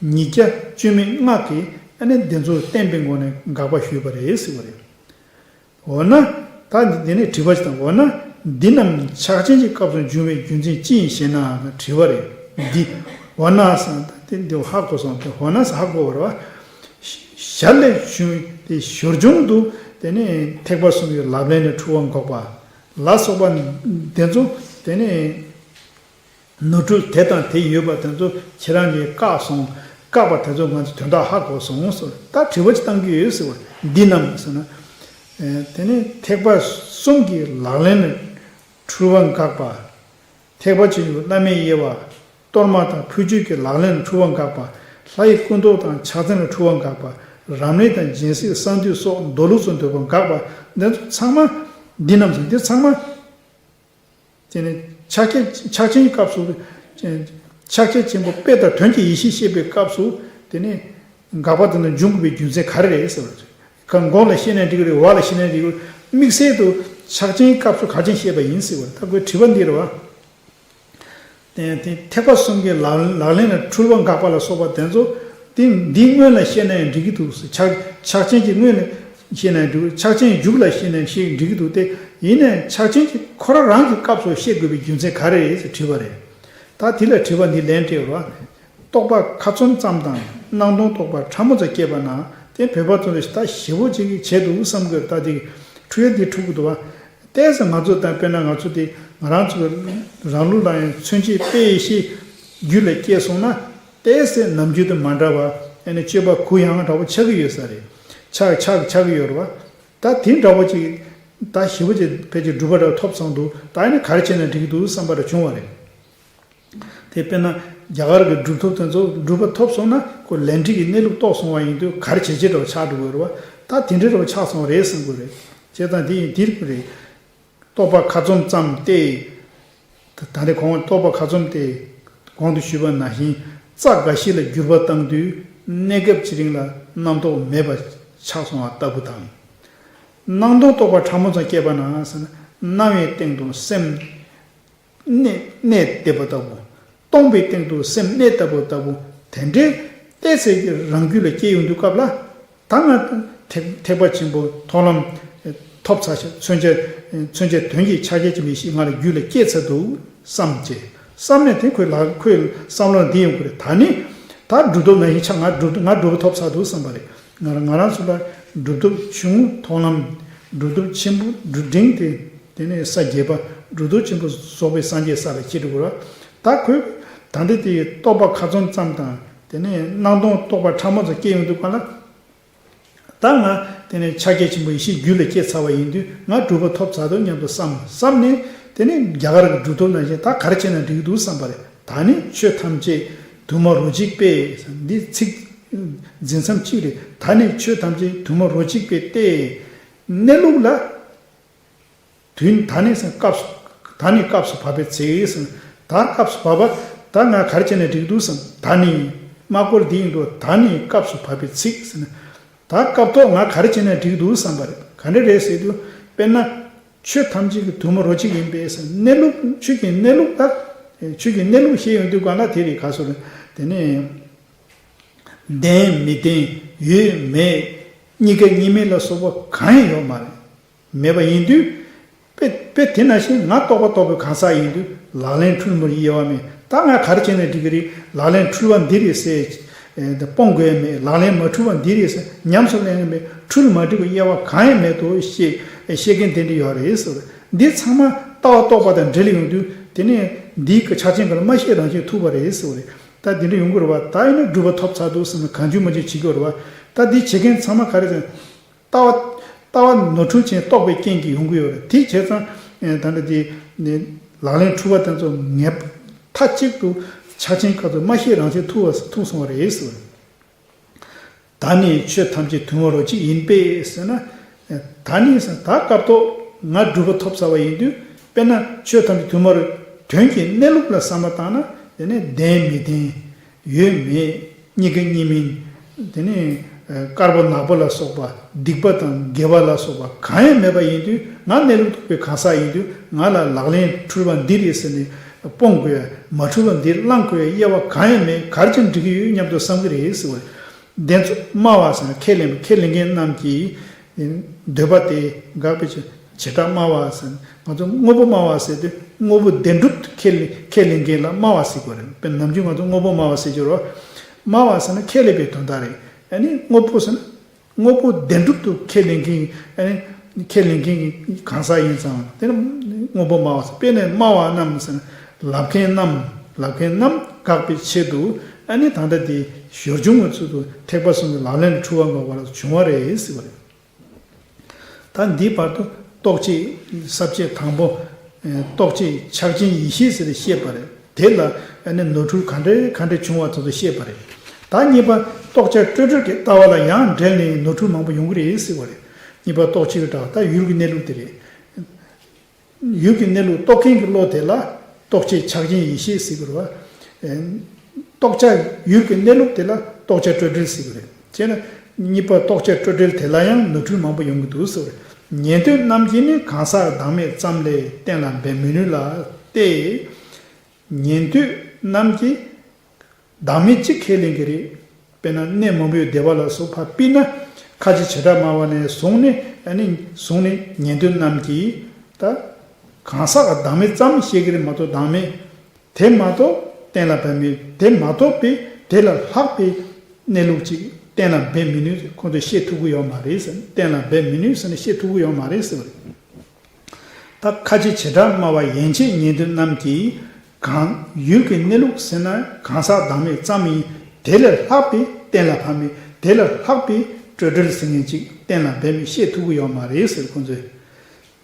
ཉིས་བརྒྱ་བཅུ་མེད་ལྔ་གིས་ཨ་ནི་འདི་ཚོ་བསྟན་པའི་ངོ་ནས་དགག་པ་ཞུས་པ་རེད་ཟེར་བ་རེད། འོ་ན། ད་འདི་ནས་དྲི་བ་ཞིག་དང་། འོ་ན། འདི་རྣམས་ཕྱག་ཆེན་གྱི་སྐབས་སུ་འབྱུང་བའི་རྒྱུ་མཚན་ཅི་ཡིན་ཞེ་ན་དྲི་བ་རེད། འདི། འོ་ན་ཟེར་ན་ད་དེ་འདི་ཧ་གོ་སོང་། དེ་འོ་ན་ཟེར་ཧ་གོ་བ་རེད་བ། ཞར་ལས་བྱུང་སྟེ་ཞོར་བྱུང་དུ་དེ་ནས་ཐེག་པ་གསུམ་གྱི་ལག་ལེན་ལ་འཁྲུལ་བ་འགོག་པ་ལ་སོགས་པ་དེ་ཚོ་དེ་ནས། ནོར་འཁྲུལ་དེ་དང་དེ་ཡོད་པ་དེ་ཚོ་ཁྱེད་རང་གིས་བཀག་སོང་། བཀག་པ་དེ་ཚོ་ང་ཚོ་དོན་དག་ཧ་གོ་སོང་ཟེར། ད་དྲི་བ་ཅིག་བཏང་གི་ཡོད་ཟེར་བ། འདི་རྣམས་ཟེར་ན། ཨེ། དེ་ནི་ཐེག་པ་གསུམ་གྱི་ལག་ལེན་ལ་འཁྲུལ་བ་འགག་པ། ཐེག་པ་ཆེན་པོའི་བླ་མའི་དབྱེ་བ། གཏོར་མ་དང་ཕུར་ཁྱུད་ཀྱི་ལག་ལེན་ལ་འཁྲུལ་བ་འགག་པ། ལྷ་ཡི་སྐུ་མདོག་དང་ཕྱག་མཚན་ལ་འཁྲུལ་བ་འགག་པ། རབ་གནས་དང་སྦྱིན་སྲེག་གསང་འདུས་སོགས་མདོ་ལུགས་སུ་འདོད་པ་འགག་པ། འདི་ཚོ་ཚང་མ། འདི་རྣམས་སུ་འདི་ཚང་མ། དེ་ནས་ཕྱག་རྒྱ་ཕྱག་ཆེན་གྱི་སྐབས་སུ། ཕྱག་རྒྱ་ཆེན་པོ་དཔེ་དང་དོན་གྱི་ཡེ་ཤེས་བཤད་པའི་སྐབས་སུ། དེ་ནས་འགག་པ་དེ་ཚོ་འབྱུང་དགོས་པའི་རྒྱུ་མཚན་ག་རེ་རེད་ཟེར་བ། གང་མགོ་ལ་བཤད་ན་འགྲིག་གི་རེད། འོག་ལ་བཤད་ན་འགྲིག་གི་རེད། དམིགས་བསལ་དུ་ཕྱག་ཆེན་གྱི་སྐབས་སུ་ག་རེ་བཤད་པ་ཡིན་ཟེར་བ། ད་ཁོའི་དྲི་བ་འདི་རེད་བ། དེ་དེ་ཐེག་པ་གསུམ་གྱི་ལག་ལག་ལེན་ལ་འཁྲུལ་བ་འགག་པ་ལ་སོགས་པ་དེ་ཚོ། དེ་འདིའི་སྔོན་ལ་བཤད་ན་ཡང་འགྲིག་གི་འདུག། ཕྱག་ཕྱག་ཆེན་གྱི་སྔོན་ལ་བཤད་ན་ཡང་འགྲིག། ཕྱག་ཆེན་མཇུག་ལ་བཤད་ན་བཤད་འགྲིག་གི་འདུག་སྟེ། ཡིན་ནའི་ཕྱག་ཆེན་གྱི་ཁོ་རང་རང་གི་སྐབས་སུ་བཤད་དགོས་པའི་རྒྱུ་མཚན་ག་རེ་རེད་ཟེར་དྲིས་པ་རེད། ད་དེ་ལ་དྲི་བ་འདི་ལན་སྤྲད་རོགས། རྟོགས་པ་ཁ་ཚོམ་ཙམ་དང་སྣང་སྟོང་རྟོགས་པ་ཕྲ་མོ་ཙམ་སྐྱེས་པ་ན། དེ་བོད་པ་ཚོ་ལ་ད་ཞེ་པོ་ཅིག་བྱས་འདུག་བསམ་དགོས། ད་དེ་འཁྲུལ་ཡ་འདི་འཁྲུལ་གི་འདུག་བ། ཏོག་ཙམ་ང་ཚོ་ད་དཔེར་ན་ང་ཚོ་དེ་ང་རང་ཚོ་རང་ལུགས་ལ་ཡང་མཚོན་བྱེད་དཔེ་ཡེ་ཤེས་རྒྱུད་ལ་སྐྱེས་སོང་ན། ཏོག་ཙམ་ནམ་རྒྱུན་དང་མ་འདྲ་བ། ཨ་ནི་སྤྱོད་པ་གུ་ཡངས་འདྲ་བོ་ཆགས་ཀྱི་ཡོད་ས་རེད། ཆགས་ཆགས་ཆགས་ཀྱི་ཡོད་རེད་བ། ད་དེ་འདྲ་བོ་ཅིག་ད་ཞེ་པོ་ཅིག་ཕལ་ཆེར་གྲུབ་པ་འདྲ་ཐོབ་སོང་འདུག། ད་ཨ་ནི་ག་རེ་བྱས་ན་འགྲིག་གི་འདུག་བསམ་པ་འདྲ་བྱུང་བ་རེད། དེ་དཔེར་ན་རྒྱ་གར་གྱི་གྲུབ་ཐོབ་དེ་ཚོ་གྲུབ་པ་ཐོབ་སོང་ན། ཁོ་ལས་འབྲས་ཀྱི་གནས་ལུགས་རྟོགས་སོང་བ་ཡིན་དུས། ག་རེ་བྱས་བྱས་འདྲ་བོ་ཆགས་འགྲོ་གི་ཡོད་རེད་བ། ད་དེ་འདྲའི་འདྲ་བོ་ཆགས་སོང་བ་རེད་བསམ་གྱི་རེད། བྱས་ཙང་དེ་ཡིན་དེ་རེད། རྟོགས་པ་ཁ་ཚོམ་ཙམ་སྟེ། ད་ད་རེས་གོང་རྟོགས་པ་ཁ་ཚོམ་སྟེ། གོང་དུ་ཞུས་པ་ནང་བཞིན་རྩྭ་འགའ་ཞིག་ལ་འགྱུར་བ་བཏང་དུས། གནས་སྐབས་ཀྱི་རིང་ལ་རྣམ་རྟོག་མེད་པ་ཆགས་སོང་བ་ལྟ་བུ་དང་། སྣང་སྟོང་རྟོགས་པ་ཕྲ་མོ་ཙམ་སྐྱེས་པ་ན་ཟེར་ན། སྣང་བའི་སྟེང་དུ་སེམས་གནས་གནས་བསྡད་པ་ལྟ་བུ། སྟོང་པའི་སྟེང་དུ་སེམས་གནས་བསྡད་པ་ལྟ་བུ། དེ་འདྲའི་ཏོག་ཙམ་གྱི་རང་རྒྱུད་ལ་སྐྱེ་ཡོང་དུས་སྐབས་ལ། ད་ང་ཐེག་ཐེག་པ་ཆེན་པོ་མཐོང་ལམ་ཐོབ་ཚར་ཤག། མཚོན་བྱ་མཚོན་བྱ་དོན་གྱི་ཕྱག་རྒྱ་ཆེན་པོའི་ཡེ་ཤེས་ང་ལ་རྒྱུད་ལ་སྐྱེས་ཚར་འདུག་བསམ་བྱས། བསམ་ནས་དེ་ཁོའི་ལག་ཁོའི་བསམ་བློ་འདི་ཡོང་གི་རེད། ད་ནི་ད་གྲུབ་ཐོབ་ནང་བཞིན་ཆགས། ང་གྲུབ་ང་གྲུབ་པ་ཐོབ་ཚར་འདུག་བསམ་པ་རེད། ང་རང་ང་རང་ཚོ་ལ་གྲུབ་ཐོབ་ཆུང་ངུ་མཐོང་ལམ། གྲུབ་ཐོབ་ཆེན་པོ་གྲུབ་འབྲིང་དེ། དེ་ནས་ས་བརྒྱད་པ། གྲུབ་ཐོབ་ཆེན་པོ་རྫོགས་པའི་སངས་རྒྱས་ས་ལ་སྐྱེ་འགྲོ་གི་རེད། ད་ཁོས་ད་ལྟ་དེ་རྟོགས་པ་ཁ་ཚོམ་ཙམ་དང་། དེ་ནས་སྣང་སྟོང་རྟོགས་པ་ཕྲ་མོ་ཙམ་སྐྱེ་ཡོང་དུས་སྒང་ལ། ད་ང་དེ་ནས་ཕྱག་རྒྱ་ཆེན་པོ་ཡེ་ཤེས་རྒྱུད་ལ་སྐྱེས་ཚར་བ་ཡིན་དུས། ང་གྲུབ་པ་ཐོབ་ཚར་འདུག་སྙམ་དུ་བསམ་བསམ་ནས། དེ་ནས་རྒྱ་གར་གྱི་གྲུབ་ཐོབ་ནང་བཞིན་ད་ག་རེ་བྱས་ན་འགྲིག་གི་འདུག་བསམ་པ་རེད། ད་ནི་ཆོས་ཐམས་ཅད་དུ་མ་རོ་གཅིག་པས། འདི་ཚིག་འཛིན་མཚམས་གཅིག་རེད། ད་ནི་ཆོས་ཐམས་ཅད་དུ་མ་རོ་གཅིག་པས་ཏེ། གནས་ལུགས་ལ། དུས་ད་ནི་སྐབས་སུ། ད་ནི་སྐབས་སུ་བབ་པའི་ཚེ་ཟེར། ད་སྐབས་སུ་བབ་པ། ད་ང་ག་རེ་བྱས་ན་འགྲིག་འདུག་བསམ། ད་ནི། སྨྲ་སྐོར་འདི་ཡིན་འགྲོ། ད་ནི་སྐབས་སུ་བབ་པའི་ཚིག་ཟེར་ན། ད་སྐབས་ཐོག་ང་ག་རེ་བྱས་ན་འགྲིག་འདུག་བསམ་པ་རེད། ག་འདྲ་རེད་ཟེར་དུས། དཔེར་ན། ཆོས་ཐམས་ཅད་ཀྱི་དུ་མ་རོ་གཅིག་ཡིན་པས་ཟེར། གནས་ལུགས་ཆོས་ཀྱི་གནས་ལུགས་ལ། ཆོས་ཀྱི་གནས་ལུགས་ཤེས་ཡོང་དུས་སྒང་ལ། དེ་རེད། ག་སོ་རེད། དེ་ནས། བདེན་མི་བདེན། ཡོད་མེད། གཉིས་ཀ་གཉིས་མེད་ལ་སོགས་པ་གང་ཡང་ཡོད་མ་རེད། མེད་པ་ཡིན་དུས། དཔེ་དཔེ་དེ་ནང་བཞིན་ང་རྟོགས་པ་རྟོགས་པའི་གང་ཟག་ཡིན་དུས། ལག་ལེན་འཁྲུལ་མི་དབྱེ་བ་མེད། ད་ང་ག་རེ་བྱས་ན་འགྲིག་གི་རེད། ལག་ལེན་འཁྲུལ་བ་འདི་རེད་ཟེར། ཨེ། ད་སྤོང་དགོས་ཡ་མེད། ལག་ལེན་མ་འཁྲུལ་བ་འདི་རེད་ཟེར་ཉམས་སུ་ལེན་ཡ་མེད། འཁྲུལ་མ་འགྲིག་པའི་དབྱེ་བ་གང་ཡང་མེད་དོ་ཞེས་བཤད་མཁན་དེ་འདྲ་ཡོད་རེད་ཟེར། འདི་ཚང་མ་ལྟ་བ་རྟོགས་པ་དང་འབྲེལ་ཡོང་དུས། དེ་ནས་འདིའི་ཕྱག་ཆེན་ག་ལ་སྨྲ་ཤེས་རང་ཤེས་ཐུབ་པ་རེད་ཟེར་བ་རེད། ད་འདི་འདྲ་ཡོང་གི་རེད་བ། ད་ཡིན་ན་གྲུབ་པ་ཐོབ་ཚར་འདུག་བསམ་ནས་གང་བྱུང་མང་བྱུང་བྱེད་ཀྱི་ཡོད་རེད་བ། ད་འདི་བྱེད་མཁན་ཚང་མ་ག་རེ་ཟེར། ལྟ་བ། ལྟ་བ་ནོར་འཁྲུལ་ཅན་རྟོགས་པའི་རྐྱེན་གྱིས་ཡོང་གི་ཡོད་རེད། དེ་བྱས་ཙང་། ཨེ། ད་ལྟ་དེ་ནི་ལག་ལེན་འཁྲུལ་བ་དེ་ཚོ་ངེས་མཐའ་གཅིག་ཏུ་ཕྱག་ཆེན་སྐབས་སུ་སྨྲ་ཤེས་རང་ཤེས་ཐུབ་པ་ཐུབ་སོང་བ་རེད་ཟེར། ད་ནི་ཆོས་ཐམས་ཅད་དུ་མ་རོ་གཅིག་ཡིན་པས་ཟེར་ན། ཨེ། ད་ནི་ཟེར། ད་སྐབས་ཐོག་ང་གྲུབ་པ་ཐོབ་ཚར་བ་ཡིན་དུས། དཔེར་ན་ཆོས་ཐམས་ཅད་དུ་མ་རོ། དོན་གྱི་གནས་ལུགས་ལ་བསམ་བློ་བཏང་ན། དེ་ནི་བདེན་མི་བདེན། ཡོད་མེད། གཉིས་ཀ་གཉིས་མིན། དེ་ནི་དཀར་པོ་ནག་པོ་ལ་སོགས་པ། སྡིག་པ་དང་དགེ་བ་ལ་སོགས་པ་གང་ཡང་མེད་པ་ཡིན་དུས། ང་གནས་ལུགས་རྟོགས་པའི་གང་ཟག་ཡིན་དུས། ང་ལ་ལག་ལེན་འཁྲུལ་བ་འདི་རེད་ཟེར་ནས་སྤོང་དགོས་ཡ། མ་འཁྲུལ་བ་འདི་བླང་དགོས་ཡ་དབྱེ་བ་གང་ཡང་མེད། ག་རེ་བྱས་ན་འགྲིག་གི་ཡོད་སྙམ་དུ་བསམ་གྱི་རེད་ཟེར་བ་རེད། དེ་ཚོ་སྨྲ་བ་ཟེར་ན་ཁས་ལེན་པ། ཁས་ལེན་མཁན་རྣམས་ཀྱིས་འདོད་པ་དེ་འགག་པའི་ཕྱིར། བྱེ་བྲག་སྨྲ་བ་ཟེར། ང་ཚོ་དངོས་པོ་སྨྲ་བ་ཟེར་དུས། དངོས་པོ་བདེན་གྲུབ་ཏུ་ཁས་ལེན་ཁས་ལེན་མཁན་ལ་སྨྲ་བ་ཟེར་དགོས་རེད། དཔེར་ན་ནམ་རྒྱུན་ང་ཚོ་དངོས་པོ་སྨྲ་བ་ཟེར་གྱི་རེད། སྨྲ་བ་ཟེར་ན་ཁས་ལེན་པའི་དོན་དག་རེད། ཨ་ནི་དངོས་པོ་ཟེར་ན། དངོས་པོ་བདེན་གྲུབ་ཏུ་ཁས་ལེན་མཁན། ཨ་ནི་ཁས་ལེན་མཁན་གྱི་གང་ཟག་ཡིན་ཙང་། དེ་ནི་དངོས་པོ་སྨྲ་བ་ཟེར། དཔེར་ན་སྨྲ་བ་རྣམས་ཟེར་ན། ལབ་མཁན་རྣམས། ལབ་མཁན་རྣམས་དགག་པའི་ཆེད་དུ། ཨ་ནི་ད་ལྟ་དེ་ཞོར་བྱུང་གི་ཚུལ་དུ་ཐེག་པ་གསུམ་གྱི་ལག་ལེན་ལ་འཁྲུལ་བ་འགག་པ་ལ་བྱུང་བ་རེད་ཟེར་བ་རེད། ད་འདིའི་བར་དུ་རྟོག་བཅས་ས་བཅད་དང་པོ། རྟོག་བཅས་ཆགས་ཅན་ཡིད་ཤེས་ཟེར་བཤད་པ་རེད། དེ་ལ་ནི་ནོར་འཁྲུལ་ག་འདྲ་ག་འདྲ་བྱུང་བ་དེ་ཚོ་བཤད་པ་རེད། ད་གཉིས་པ་རྟོག་བཅས་སྤྲོས་བྲལ་གྱི་ལྟ་བ་ལ་ཡང་འབྲེལ་ནས་ནོར་འཁྲུལ་མང་པོ་ཡོང་གི་རེད་ཟེར་བ་རེད། གཉིས་པ་རྟོག་བཅས་ཀྱི་ལྟ་བ་ད་ཡུལ་གྱི་གནས་ལུགས་དེ་རེད། ཡུལ་གྱི་གནས་ལུགས་རྟོགས་མཁན་གྱི་བློ་དེ་ལ་རྟོག་བཅས་ཆགས་ཅན་ཡིད་ཤེས་ཟེར་གྱི་རེད་བ། རྟོགས་བྱ་ཡུལ་གྱི་གནས་ལུགས་དེ་ལ་རྟོགས་བྱ་སྤྲོས་བྲལ་ཟེར་གྱི་རེད། བྱས་ན་གཉིས་པ་རྟོགས་བྱ་སྤྲོས་བྲལ་དེ་ལ་ཡང་ནོར་འཁྲུལ་མང་པོ་ཡོང་གི་འདུག་ཟེར་བ་རེད། ཉན་ཐོས་རྣམས་ཀྱིས་ནི་གང་ཟག་བདག་མེད་ཙམ་ལས་གཏན་ལ་འབེབས་མི་ནུས་ལ་སྟེ། ཉན་ཐོས་རྣམས་ཀྱིས་བདག་མེད་གཅིག་ཁས་ལེན་གྱི་རེད། དཔེར་ན་གནས་མང་པོའི་བདེ་བ་ལ་སོགས་པ་དཔེར་ན་ཁ་ཆེ་བྱེ་བྲག་སྨྲ་བ་ནས་བཟུང་ནས་ཨ་ནི་བཟུང་ནས་ཉན་ཐོས་རྣམས་ཀྱིས་ད་གང་ཟག་གི་བདག་མེད་ཙམ་བཤད་ཀྱི་རེད་མ་གཏོགས་བདག་མེད་དེ་མ་གཏོགས་གཏན་ལ་འབེབས་མེད། དེ་མ་གཏོགས་པའི་དེ་ལས་ལྷག་པའི་གནས་ལུགས་ཅིག་གཏན་ལ་འབེབས་མི་ནུས། ཁོང་ཚོས་བཤད་ཐུབ་ཀྱི་ཡོད་མ་རེད་ཟེར། གཏན་ལ་འབེབས་མི་ནུས་ཟེར་ནས་བཤད་ཐུབ་ཀྱི་ཡོད་མ་རེད་ཟེར་བ་རེད། ད་ཁ་ཆེ་བྱེ་བྲག་སྨྲ་བ་ཡན་ཆད་ཉན་ཐོས་རྣམས་ཀྱིས་གང་ཡུལ་གྱི་གནས་ལུགས་ཟེར་ན་གང་ཟག་བདག་མེད་ཙམ་ཡིན། དེ་ལས་ལྷག་པའི་གཏན་ལ་ཕབ་མེད། དེ་ལས་ལྷག་པའི་སྤྲོས་བྲལ་ཟེར་མཁན་ཅིག་གཏན་ལ་འབེབས་མེད་བཤད་ཐུབ་ཀྱི་ཡོད་མ་རེད་ཟེར་ཁོང་ཚོས།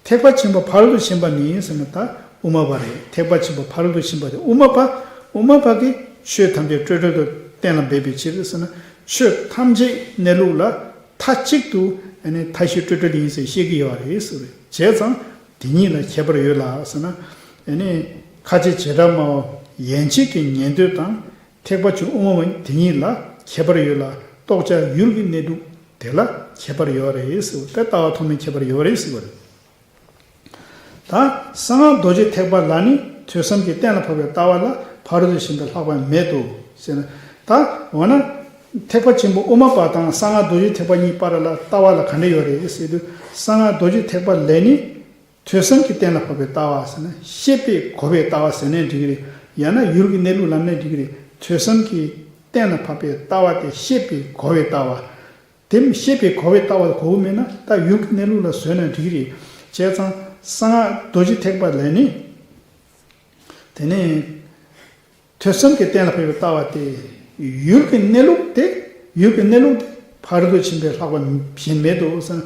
ཐེག་པ་ཆེན་པོ་ཕ་རོལ་ཏུ་ཕྱིན་པ་ནི་ཟེར་ན་ད་དབུ་མ་པ་རེད། ཐེག་པ་ཆེན་པོ་ཕ་རོལ་ཏུ་ཕྱིན་པ་དེ་དབུ་མ་པ། དབུ་མ་པ་གིས་ཆོས་ཐམས་ཅད་སྤྲོས་བྲལ་དུ་གཏན་ལ་འབེབས་པའི་ཕྱིར་ཟེར་ན་ཆོས་ཐམས་ཅད་གནས་ལུགས་ལ་མཐའ་གཅིག་ཏུ་ཨ་ནི་མཐའ་བཞི་སྤྲོས་བྲལ་ཡིན་ཟེར་བཤད་ཀྱི་ཡོད་རེད་ཟེར་བས། བྱས་ཙང་དེ་གཉིས་ལ་ཁྱད་པར་ཡོད་ལ་ཟེར་ན་ཨ་ནི་ཁ་ཆེ་བྱེ་བྲག་སྨྲ་བ་ཡན་ཆད་ཀྱི་ཉན་ཐོས་དང་། ཐེག་པ་ཆེན་དབུ་མ་པ་དེ་གཉིས་ལ་ཁྱད་པར་ཡོད་ལ། རྟོགས་བྱ་ཡུལ་གྱི་གནས་ལུགས་དེ་ལ་ཁྱད་པར་ཡོད་རེད་ཟེར་བ། དེ་ལྟ་བ་ཐོག་མའི་ཁྱད་པར་ཡོད་རེད་ཟེར་བ་རེད། ད་གསང་སྔགས་རྡོ་རྗེ་ཐེག་པ་ལ་ནི་ཐོས་བསམ་གྱིས་གཏན་ལ་ཕབ་པའི་ལྟ་བ་ལ་ཕ་རོལ་ཏུ་ཕྱིན་པའི་ལྷག་པ་མེད་དོ་ཟེར་ན། ད་འོ་ན་ཐེག་པ་ཆེན་པོ་དབུ་མ་པ་དང་གསང་སྔགས་རྡོ་རྗེ་ཐེག་པ་གཉིས་བར་ལ་ལྟ་བ་ལ་ག་འདྲ་ཡོད་རེད་ཟེར་དུས། གསང་སྔགས་རྡོ་རྗེ་ཐེག་པ་ལས་ནི། ཐོས་བསམ་གྱིས་གཏན་ལ་ཕབ་པའི་ལྟ་བ་ཟེར་ན་ཤེས་པས་གོ་བའི་ལྟ་བ་ཟེར་ནའི་འགྲིག་གི་རེད། ཡང་ན་ཡུལ་གྱི་གནས་ལུགས་ལབ་ནའི་འགྲིག་གི་རེད། ཐོས་བསམ་གྱིས་གཏན་ལ་ཕབ་པའི་ལྟ་བ་དེ་ཤེས་པས་གོ་བའི་ལྟ་བ། དེ་ཤེས་པས་གོ་བའི་ལྟ་བ་གོ་གི་མེད་ན་ད་ཡུལ་གྱི་གནས་ལུགས་ལ་བཟོས་ནའི་འགྲིག་གི་རེད། བྱས་ཙང་གསང་སྔགས་རྡོ་རྗེ་ཐེག་པ་ལས་ནི། དེ་ནས། ཐོས་བསམ་གྱིས་གཏན་ལ་ཕབ་པའི་ལྟ་བ་སྟེ། ཡུལ་གྱི་གནས་ལུགས་དེ། ཡུལ་གྱི་གནས་ལུགས་དེ་ཕ་རོལ་ཏུ་ཕྱིན་པའི་ལྷག་པ་གཞན་མེད་དོ་ཟེར་ན།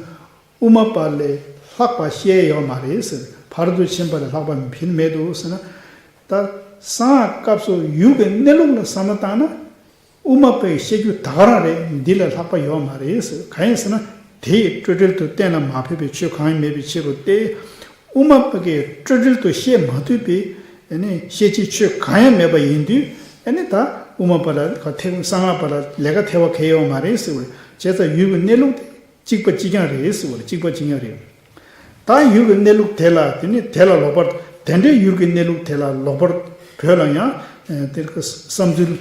དབུ་མ་པ་ལས་ལྷག་པ་བཤད་ཡོད་མ་རེད་ཟེར། ཕ་རོལ་ཏུ་ཕྱིན་པ་ལས་ལྷག་པ་གཞན་མེད་དོ་ཟེར་ན། ད་གསང་སྔགས་སྐབས་སུ་ཡུལ་གྱི་གནས་ལུགས་ལ་བསམ་བློ་བཏང་ན། དབུ་མ་པའི་བཤད་རྒྱུ་ད་ག་རང་རེད། འདི་ལས་ལྷག་པ་ཡོད་མ་རེད་ཟེར། གང་ཡིན་ཟེར་ན། དེས་སྤྲོས་བྲལ་དུ་གཏན་ལ་མ་ཕབ་པའི་ཆོས་གང་ཡང་མེད་པའི་ཕྱིར་རོ་སྟེ། དབུ་མ་པ་གིས་སྤྲོས་བྲལ་དུ་བཤད་མ་ཐུབ་པའི་ཨ་ནི་བཤད་བྱའི་ཆོས་གང་ཡང་མེད་པ་ཡིན་དུས། ཨ་ནི་ད་དབུ་མ་པ་ལ་ག་ཐེག་གསང་སྔགས་པ་ལ་ལས་ཀ་ཐེ་བ་གང་ཡང་ཡོད་མ་རེད་ཟེར་བ་རེད། བྱས་ཙང་ཡུལ་གྱི་གནས་ལུགས་དེ་གཅིག་པ་གཅིག་རྐྱང་རེད་ཟེར་བ་རེད། གཅིག་པ་གཅིག་རྐྱང་རེད། ད་ཡུལ་གྱི་གནས་ལུགས་དེ་ལ་དེ་ནི་དེ་ལ་ལོག་པར། དེ་འདྲའི་ཡུལ་གྱི་གནས་ལུགས་དེ་ལ་ལོག་པར་བོད་ལ་ཡང་དེ་བསམ་ཚུལ་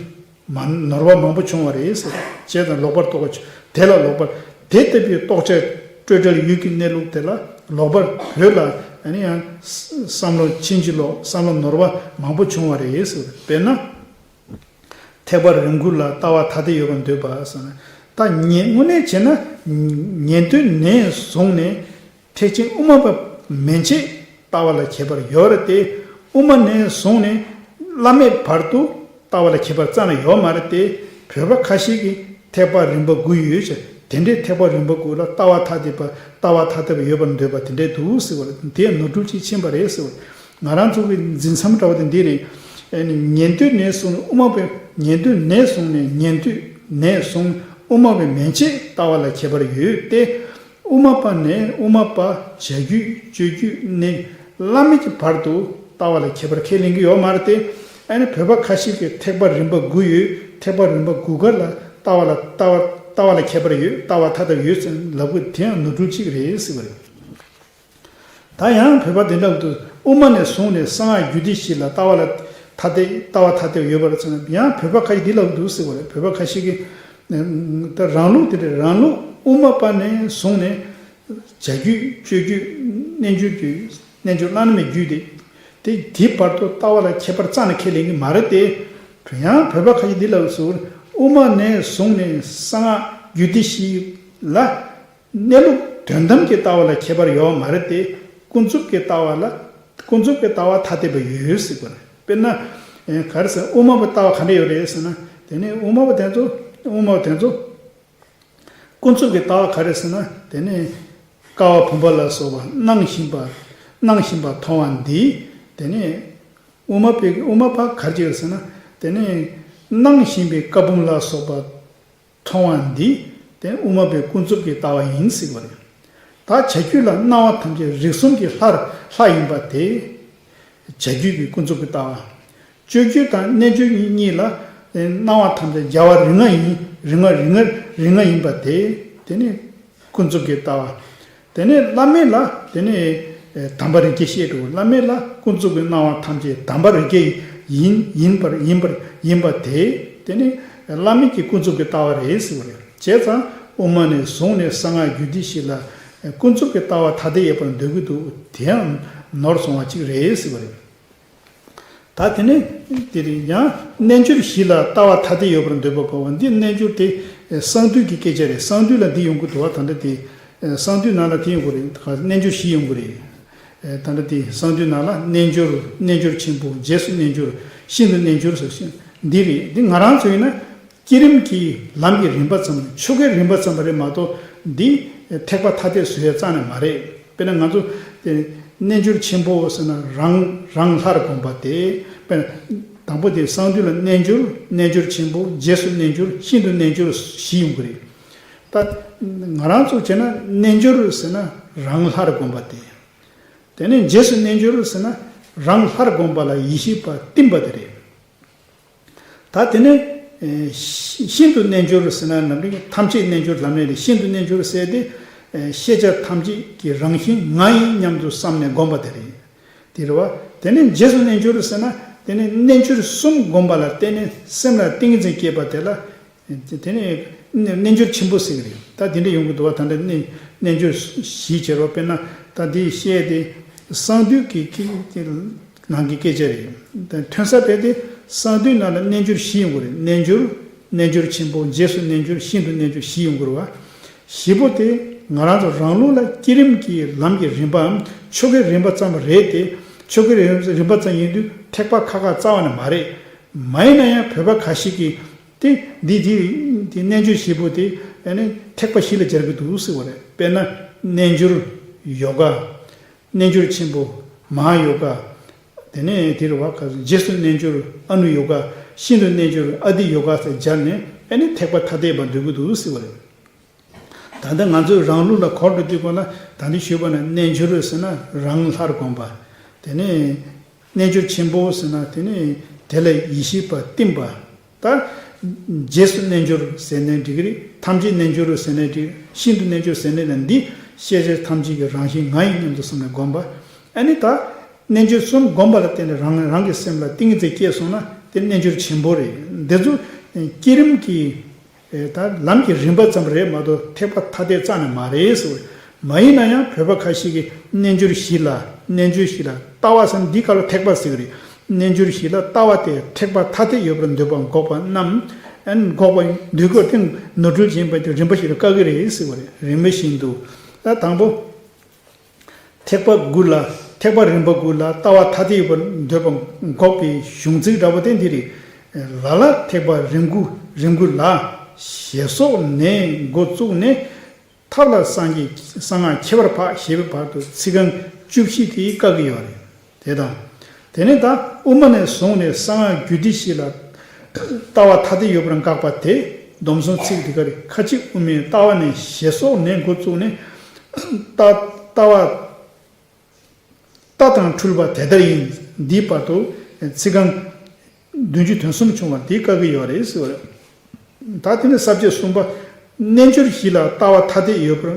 མ་ནོར་བ་མང་པོ་བྱུང་བ་རེད་ཟེར། བྱས་ཙང་ལོག་པར་རྟོག་པ་བྱུང་། དེ་ལ་ལོག་པར། དེ་ལྟ་བུའི་རྟོགས་བྱ་སྤྲོས་བྲལ་ཡུལ་གྱི་གནས་ལུགས་དེ་ལ་ལོག་པར་བོད་ལ་ཨ་ནི་ཡང་བསམ་བློ་ཕྱིན་ཅི་ལོག་བསམ་བློ་ནོར་བ་མང་པོ་བྱུང་བ་རེད་ཟེར། དཔེར་ན། ཐེག་པ་རིམ་དགུ་ལ་ལྟ་བ་ཐ་དད་ཡོད་པར་འདོད་པ་ཟེར་ན། ད་ཉན་དངོས་གནས་བྱས་ན་ཉན་ཐོས་ནས་བཟུང་ནས་ཐེག་ཆེན་དབུ་མ་པ་མན་ཆད་ལྟ་བ་ལ་ཁྱད་པར་ཡོད་རེད་དེ། དབུ་མ་ནས་བཟུང་ནས་བླ་མེད་བར་དུ་ལྟ་བ་ལ་ཁྱད་པར་རྩ་ནས་ཡོད་མ་རེད་དེ། བོད་པ་ཁ་ཤས་ཀྱིས་ཐེག་པ་རིམ་པ་དགུ་ཡོད་ཅེས། དེ་འདྲའི་ཐེག་པ་རིམ་པ་དགུ་ལ་ལྟ་བ་ཐ་དད་པ། ལྟ་བ་ཐ་དད་པ་ཡོད་པར་འདོད་པ་དེ་འདྲས་འདུག་ཟེར་བ་རེད། དེ་ནོར་འཁྲུལ་ཅིག་ཕྱིན་པ་རེད་ཟེར་བ་རེད། ང་རང་ཚོ་གི་འཛིན་མཚམས་འདྲ་བ་དེ་འདི་རེད། ཨ་ནི་ཉན་ཐོས་ནས་བཟུང་ནས་དབུ་མ་པའི། ཉན་ཐོས་ནས་བཟུང་ནས། ཉན་ཐོས་ནས་བཟུང་དབུ་མ་པའི་མན་ཆད་ལྟ་བ་ལ་ཁྱད་པར་ཡོད་དེ། དབུ་མ་པ་ནས་དབུ་མ་པ། བྱ་རྒྱུད་སྤྱོད་རྒྱུད་ནས་བླ་མེད་ཀྱི་བར་དུ་ལྟ་བ་ལ་ཁྱད་པར་ཁས་ལེན་གྱི་ཡོད་མ་རེད་དེ། ཨ་ནི་བོད་པ་ཁ་ཤས་ཀྱིས་ཐེག་པ་རིམ་པ་དགུ་ཡོད། ཐེག་པ་རིམ་པ་དགུ་ཀ་ལ་ལྟ་བ་ལ་ལྟ་བ་ལྟ་བ་ལ་ཁྱད་པར་ཡོད། ལྟ་བ་ཐ་དད་ཡོད་ཟེར་ལབ་དགོས། དེ་ཡང་ནོར་འཁྲུལ་གཅིག་རེད་ཟེར་བ་རེད། ད་ཡང་བོད་པ་དེ་འདྲ་འདུག་དབུ་མ་ནས་བཟུང་ནས་གསང་སྔགས་རྒྱུད་སྡེ་བཞི་ལ་ལྟ་བ་ལ་ཐ་དད། ལྟ་བ་ཐ་དད་ཡོད་པར་མཚོན་ན། ཡང་བོད་པ་ཁ་ཤས་འདི་ལབ་འདུག་ཟེར་བ་རེད། བོད་པ་ཁ་ཤས་ཀྱིས་ད་རང་ལུགས་དེ་འདྲ། རང་ལུགས་དབུ་མ་པ་ནས་བཟུང་ནས་བྱ་རྒྱུད་སྤྱོད་རྒྱུད་རྣལ་འབྱོར་རྒྱུད། རྣལ་འབྱོར་བླ་ན་མེད་རྒྱུད་དེ། དེ་དེའི་བར་དུ་ལྟ་བ་ལ་ཁྱད་པར་རྩ་ནས་ཁས་ལེན་གྱི་མ་རེད་དེ། ཡང་བོད་པ་ཁ་ཤས་འདི་ལབ་ཟེར་བ་རེད། དབུ་མ་ནས་བཟུང་ནས་གསང་སྔགས་རྒྱུད་སྡེ་བཞི་ལ། གནས་ལུགས་དོན་དམ་གྱི་ལྟ་བ་ལ་ཁྱད་པར་ཡོད་མ་རེད་དེ། ཀུན་རྫོབ་ཀྱི་ལྟ་བ་ལ། ཀུན་རྫོབ་ཀྱི་ལྟ་བ་ཐ་དད་པ་ཡོད་ཟེར་བ་རེད། དཔེར་ན། ཨེ། ག་རེ་ཟེར། དབུ་མ་པའི་ལྟ་བ་ག་འདྲ་ཡོད་རེད་ཟེར་ན། དེ་ནས་དབུ་མ་པ་དེ་ཚོ། དབུ་མ་པ་དེ་ཚོ་ཀུན་རྫོབ་ཀྱི་ལྟ་བ་ག་རེ་ཟེར་ན། དེ་ནས་ཀ་བ་བུམ་པ་ལ་སོགས་པ་སྣང་བཞིན་པ། སྣང་བཞིན་པ་མཐོང་བ་འདི། དེ་ནས་དབུ་མ་པའི་དབུ་མ་པ་ག་རེ་བྱེད་ཟེར་ན། དེ་ནས་སྣང་བཞིན་པའི་བཀའ་འབུམ་ལ་སོགས་པ་མཐོང་བ་འདི། དེ་དབུ་མ་པའི་ཀུན་རྫོབ་ཀྱི་ལྟ་བ་ཡིན་ཟེར་བ་རེད། ད་བྱ་རྒྱུད་ལ་སྣང་བ་ཐམས་ཅད་རིགས་གསུམ་གྱི་ལྷར་ལྷ་ཡིན་པ་དེ། བྱ་རྒྱུད་ཀྱི་ཀུན་རྫོབ་ཀྱི་ལྟ་བ། སྤྱོད་རྒྱུད་དང་རྣལ་འབྱོར་གཉིས་ལ་སྣང་བ་ཐམས་ཅད་རྒྱལ་བ་རིགས་ལྔ་ཡིན། རིགས་ལྔ་རིགས་ལྔ་རིགས་ལྔ་ཡིན་པ་དེ། དེ་ནི་ཀུན་རྫོབ་ཀྱི་ལྟ་བ། དེ་ནས་བླ་མེད་ལ་དེ་ནི་དམ་པ་རིགས་བརྒྱ་བཤད་འགྲོ། བླ་མེད་ལ་ཀུན་རྫོབ་ཀྱི་སྣང་བ་ཐམས་ཅད་དམ་པ་རིགས་བརྒྱ་ཡིན་ཡིན་པར་ཡིན་པར་ཡིན་པ་དེ། དེ་ནི་བླ་མེད་ཀྱི་ཀུན་རྫོབ་ཀྱི་ལྟ་བ་རེད་ཟེར་བ་རེད། བྱས་ཙང་དབུ་མ་ནས་བཟུང་ནས་གསང་སྔགས་རྒྱུད་སྡེ་བཞི་ལ་ཀུན་རྫོབ་ཀྱི་ལྟ་བ་ཐ་དད་ཡོད་པར་འདོད་ཀྱི་འདུག་དེའང་ནོར་སོང་བ་གཅིག་རེད་ཟེར་བ་རེད། ད་དེ་ནས་དེ་རིང་ཡང་རྣལ་འབྱོར་བཞི་ལ་ལྟ་བ་ཐ་དད་ཡོད་པར་འདོད་པ་གོ་བ་འདི། རྣལ་འབྱོར་དེ་གསང་འདུས་ཀྱི་སྐད་ཆ་རེད། གསང་འདུས་ལ་འདི་ཡོང་གི་འདུག་བ། ད་ལྟ་དེ་གསང་འདུས་ནང་ལ་དེ་ཡོང་གི་རེད། རྣལ་འབྱོར་བཞི་ཡོང་གི་རེད། ད་ལྟ་དེ་གསང་འདུས་ནང་ལ་རྣལ་འབྱོར། རྣལ་འབྱོར་ཆེན་པོ། རྗེས་སུ་རྣལ་འབྱོར། ཤིན་ཏུ་རྣལ་འབྱོར་ཟེར་ཞིང་འདི་རེད། འདི་ང་རང་ཚོ་ཡིན་ན། བསྐྱེད་རིམ་གྱི་ལམ་གྱི་རིམ་པ་ཙམ། ཆོ་གའི་རིམ་པ་ཙམ་པ་རེད་མ་གཏོགས། འདི་ཐེག་པ་ཐ་དད་བཟོ་ཡ་རྩ་ནས་མ་རེད། དཔེར་ན་ང་ཚོ་དེ་རྣལ་འབྱོར་ཆེན་པོ་ཟེར་ན་རང་རང་ལྷར་བསྒོམ་པ་དེ། དཔེར་ན་དང་པོ་དེ་གསང་འདུས་ལ་རྣལ་འབྱོར། རྣལ་འབྱོར་ཆེན་པོ། རྗེས་སུ་རྣལ་འབྱོར། ཤིན་ཏུ་རྣལ་འབྱོར་བཞི་ཡོང་གི་རེད། ད་ང་རང་ཚོ་བྱས་ན་རྣལ་འབྱོར་ཟེར་ན་རང་ལྷར་བསྒོམ་པ་དེ། དེ་ནས་རྗེས་སུ་རྣལ་འབྱོར་ཟེར་ན་རང་ལྷར་བསྒོམ་པ་ལ་ཡེ་ཤེས་པ་བསྟིམ་པ་དེ་རེད། ད་དེ་ནས་ཤིན་ཏུ་རྣལ་འབྱོར་ཟེར་ན་ནམ་རིག་ཐམས་ཅད་རྣལ་འབྱོར་ལམ་རྣམས་རེད། ཤིན་ཏུ་རྣལ་འབྱོར་ཟེར་དེ་ཤེས་བྱ་ཐམས་ཅད་ཀྱི་རང་བཞིན་ང་ཡིན་སྙམ་དུ་བསམ་ནས་བསྒོམ་པ་དེ་རེད། དེ་རེད་བ། དེ་ནས་རྗེས་སུ་རྣལ་འབྱོར་ཟེར་ན་དེ་ནས་རྣལ་འབྱོར་གསུམ་བསྒོམ་པ་ལ་བརྟེན་ནས་སེམས་ལ་ཏིང་ངེ་འཛིན་སྐྱེས་པ་དེ་ལ། དེ་ནས་རྣལ་འབྱོར་ཆེན་པོ་ཟེར་གྱི་རེད། ད་དེ་འདྲ་ཡོང་གི་འདུག་བ། ད་འདྲ་རྣལ་རྣལ་འབྱོར་བཞི་བྱེད་རོགས། དཔེར་ན་ད་འདི་བཤད་དེ་གསང་འདུས་ཀྱི་ཀྱི་ནང་གི་སྐད་ཆ་རེད། ཐོན་ས་དེ་དེ་གསང་འདུས་ནང་ལ་རྣལ་འབྱོར་བཞི་ཡོང་གི་རེད། རྣལ་འབྱོར། རྣལ་འབྱོར་ཆེན་པོ། རྗེས་སུ་རྣལ་འབྱོར། ཤིན་ཏུ་རྣལ་འབྱོར་བཞི་ཡོང་གི་རེད་བ། བཞི་པོ་དེ་ང་རང་ཚོ་རང་ལུགས་ལ་བསྐྱེད་རིམ་གྱི་ལམ་གྱི་རིམ་པའམ་ཆོ་གའི་རིམ་པ་ཙམ་རེད་དེ། ཆོ་གའི་རིམ་རིམ་པ་ཙམ་ཡིན་དུས་ཐེག་པ་ཁ་ཁ་རྩ་བ་ནས་མ་རེད། མ་ཡིན་ན་ཡང་བོད་པ་ཁ་ཤས་ཀྱིས་དེ་འདི་འདི་འདི་རྣལ་འབྱོར་བཞི་པོ་དེ་ཨ་ནི་ཐེག་པ་བཞི་ལ་སྦྱར་གྱི་འདུག་ཟེར་བ་རེད། དཔེར་ན་རྣལ་འབྱོར་ཡོ་ག། རྣལ་འབྱོར་ཆེན་པོ་མ་ཧཱ་ཡོ་ག། དེ་ནས་དེ་རུ་བ་ག་རྗེས་སུ་རྣལ་འབྱོར་ཨ་ནུ་ཡོ་ག། ཤིན་ཏུ་རྣལ་འབྱོར་ཨ་ཏི་ཡོ་ག་ཟེར་སྦྱར་ནས་ཨ་ནི་ཐེག་པ་ཐ་དད་པ་འདོད་ཀྱི་འདུག་ཟེར་བ་རེད། ད་ལྟ་ང་ཚོས་རང་ལུགས་ལ་གོ་འགྲོ་དུས་སྒང་ལ་ད་འདི་ཞུས་པ་ན་རྣལ་འབྱོར་ཟེར་ན་རང་ལྷར་བསྒོམ་པ། དེ་ནས་རྣལ་འབྱོར་ཆེན་པོ་ཟེར་ན་དེ་ནི་དེ་ལ་ཡེ་ཤེས་པ་བསྟིམ་པ། ད་རྗེས་སུ་རྣལ་འབྱོར་ཟེར་ནའི་འགྲིག་གི་རེད། ཐམས་ཅད་རྣལ་འབྱོར་ཟེར་ནའི་འགྲིག་ཤིན་ཏུ་རྣལ་འབྱོར་ཟེར་ནའི་ལ་འདི་ཤེས་བྱ་ཐམས་ཅད་ཀྱི་རང་བཞིན་ང་ཡིན་སྙམ་དུ་བསམ་ནས་བསྒོམ་པ། ཨ་ནི་ད་རྣལ་འབྱོར་གསུམ་བསྒོམ་པ་ལ་བརྟེན་ནས་རང་རང་གི་སེམས་ལ་ཏིང་ངེ་འཛིན་སྐྱེས་སོང་ན་དེ་རྣལ་འབྱོར་ཆེན་པོ་རེད། འདི་ཚོ་བསྐྱེད་རིམ་གྱི་ད་ལམ་གྱི་རིམ་པ་ཙམ་རེད་མ་གཏོགས་ཐེག་པ་ཐ་དད་རྩ་ནས་མ་རེད་ཟེར། མ་ཡིན་ན་ཡང་བོད་པ་ཁ་ཤས་ཀྱིས་རྣལ་འབྱོར་བཞི་ལ་རྣལ་འབྱོར་བཞི་ལ་ལྟ་བ་ཟེར་ན་འདི་ག་ལ་ཐེག་པ་ཟེར་གྱི་རེད། རྣལ་འབྱོར་བཞི་ལ་ལྟ་བ་དེ་ཐེག་པ་ཐ་དད་ཡོད་པར་འདོད་པ་འགོག་པ་རྣམས། ཨན་འགོག་པ་འདོད་དགོས་དེ་ནོར་འཁྲུལ་ཡིན་པ་དེ་རིམ་པ་བཞི་ལ་བཀག་གི་རེད་ཟེར་བ་རེད། རིམ་པ་བཞིན་དུ་ད་དང་པོ། ཐེག་པ་དགུ་ལ། ཐེག་པ་རིམ་པ་དགུ་ལ་ལྟ་བ་ཐ་དད་ཡོད་པར་འདོད་པ་འགོག་པའི་གཞུང་ཚིག་འདྲ་པོ་དེ་འདི་རེད། ལ་ལ་ཐེག་པ་རིམ་དགུ་རིམ་དགུ་ལ། ཞེས་སོགས་ནས་འགོ་བཙུགས་ནས། ཐབས་ལ་སངས་རྒྱས་གསང་སྔགས་ཁྱད་པར་འཕགས་ཞེས་པའི་བར་དུ་ཚིག་རྐང་བཅུ་བཞི་དེ་བཀག་གི་ཡོད་རེད། དེ་དང་། དེ་ནས་ད་དབུ་མ་ནས་བཟུང་ནས་གསང་སྔགས་རྒྱུད་སྡེ་བཞི་ལ་ལྟ་བ་ཐ་དད་ཡོད་པར་འགག་པ་དེ་སྡོམ་གསུམ་ཚིག་འདི་ག་རེ། ཁ་ཅིག་དབུ་མའི་ལྟ་བ་ནས་ཞེས་སོགས་ནས་འགོ་བཙུགས་ནས། ལྟ་ལྟ་བ་ལྟ་དང་འཁྲུལ་པ་དེ་ལྟར་ཡིན། འདིའི་བར་དུ་ཚིག་རྐང་བདུན་ཅུ་དོན་གསུམ་བྱུང་བ་འདི་བཀག་གི་ཡོད་རེད་ཟེར་བ་རེད། ད་དེ་ནས་ས་བཅད་གསུམ་པ། རྣལ་འབྱོར་བཞི་ལ་ལྟ་བ་ཐ་དད་ཡོད་པར་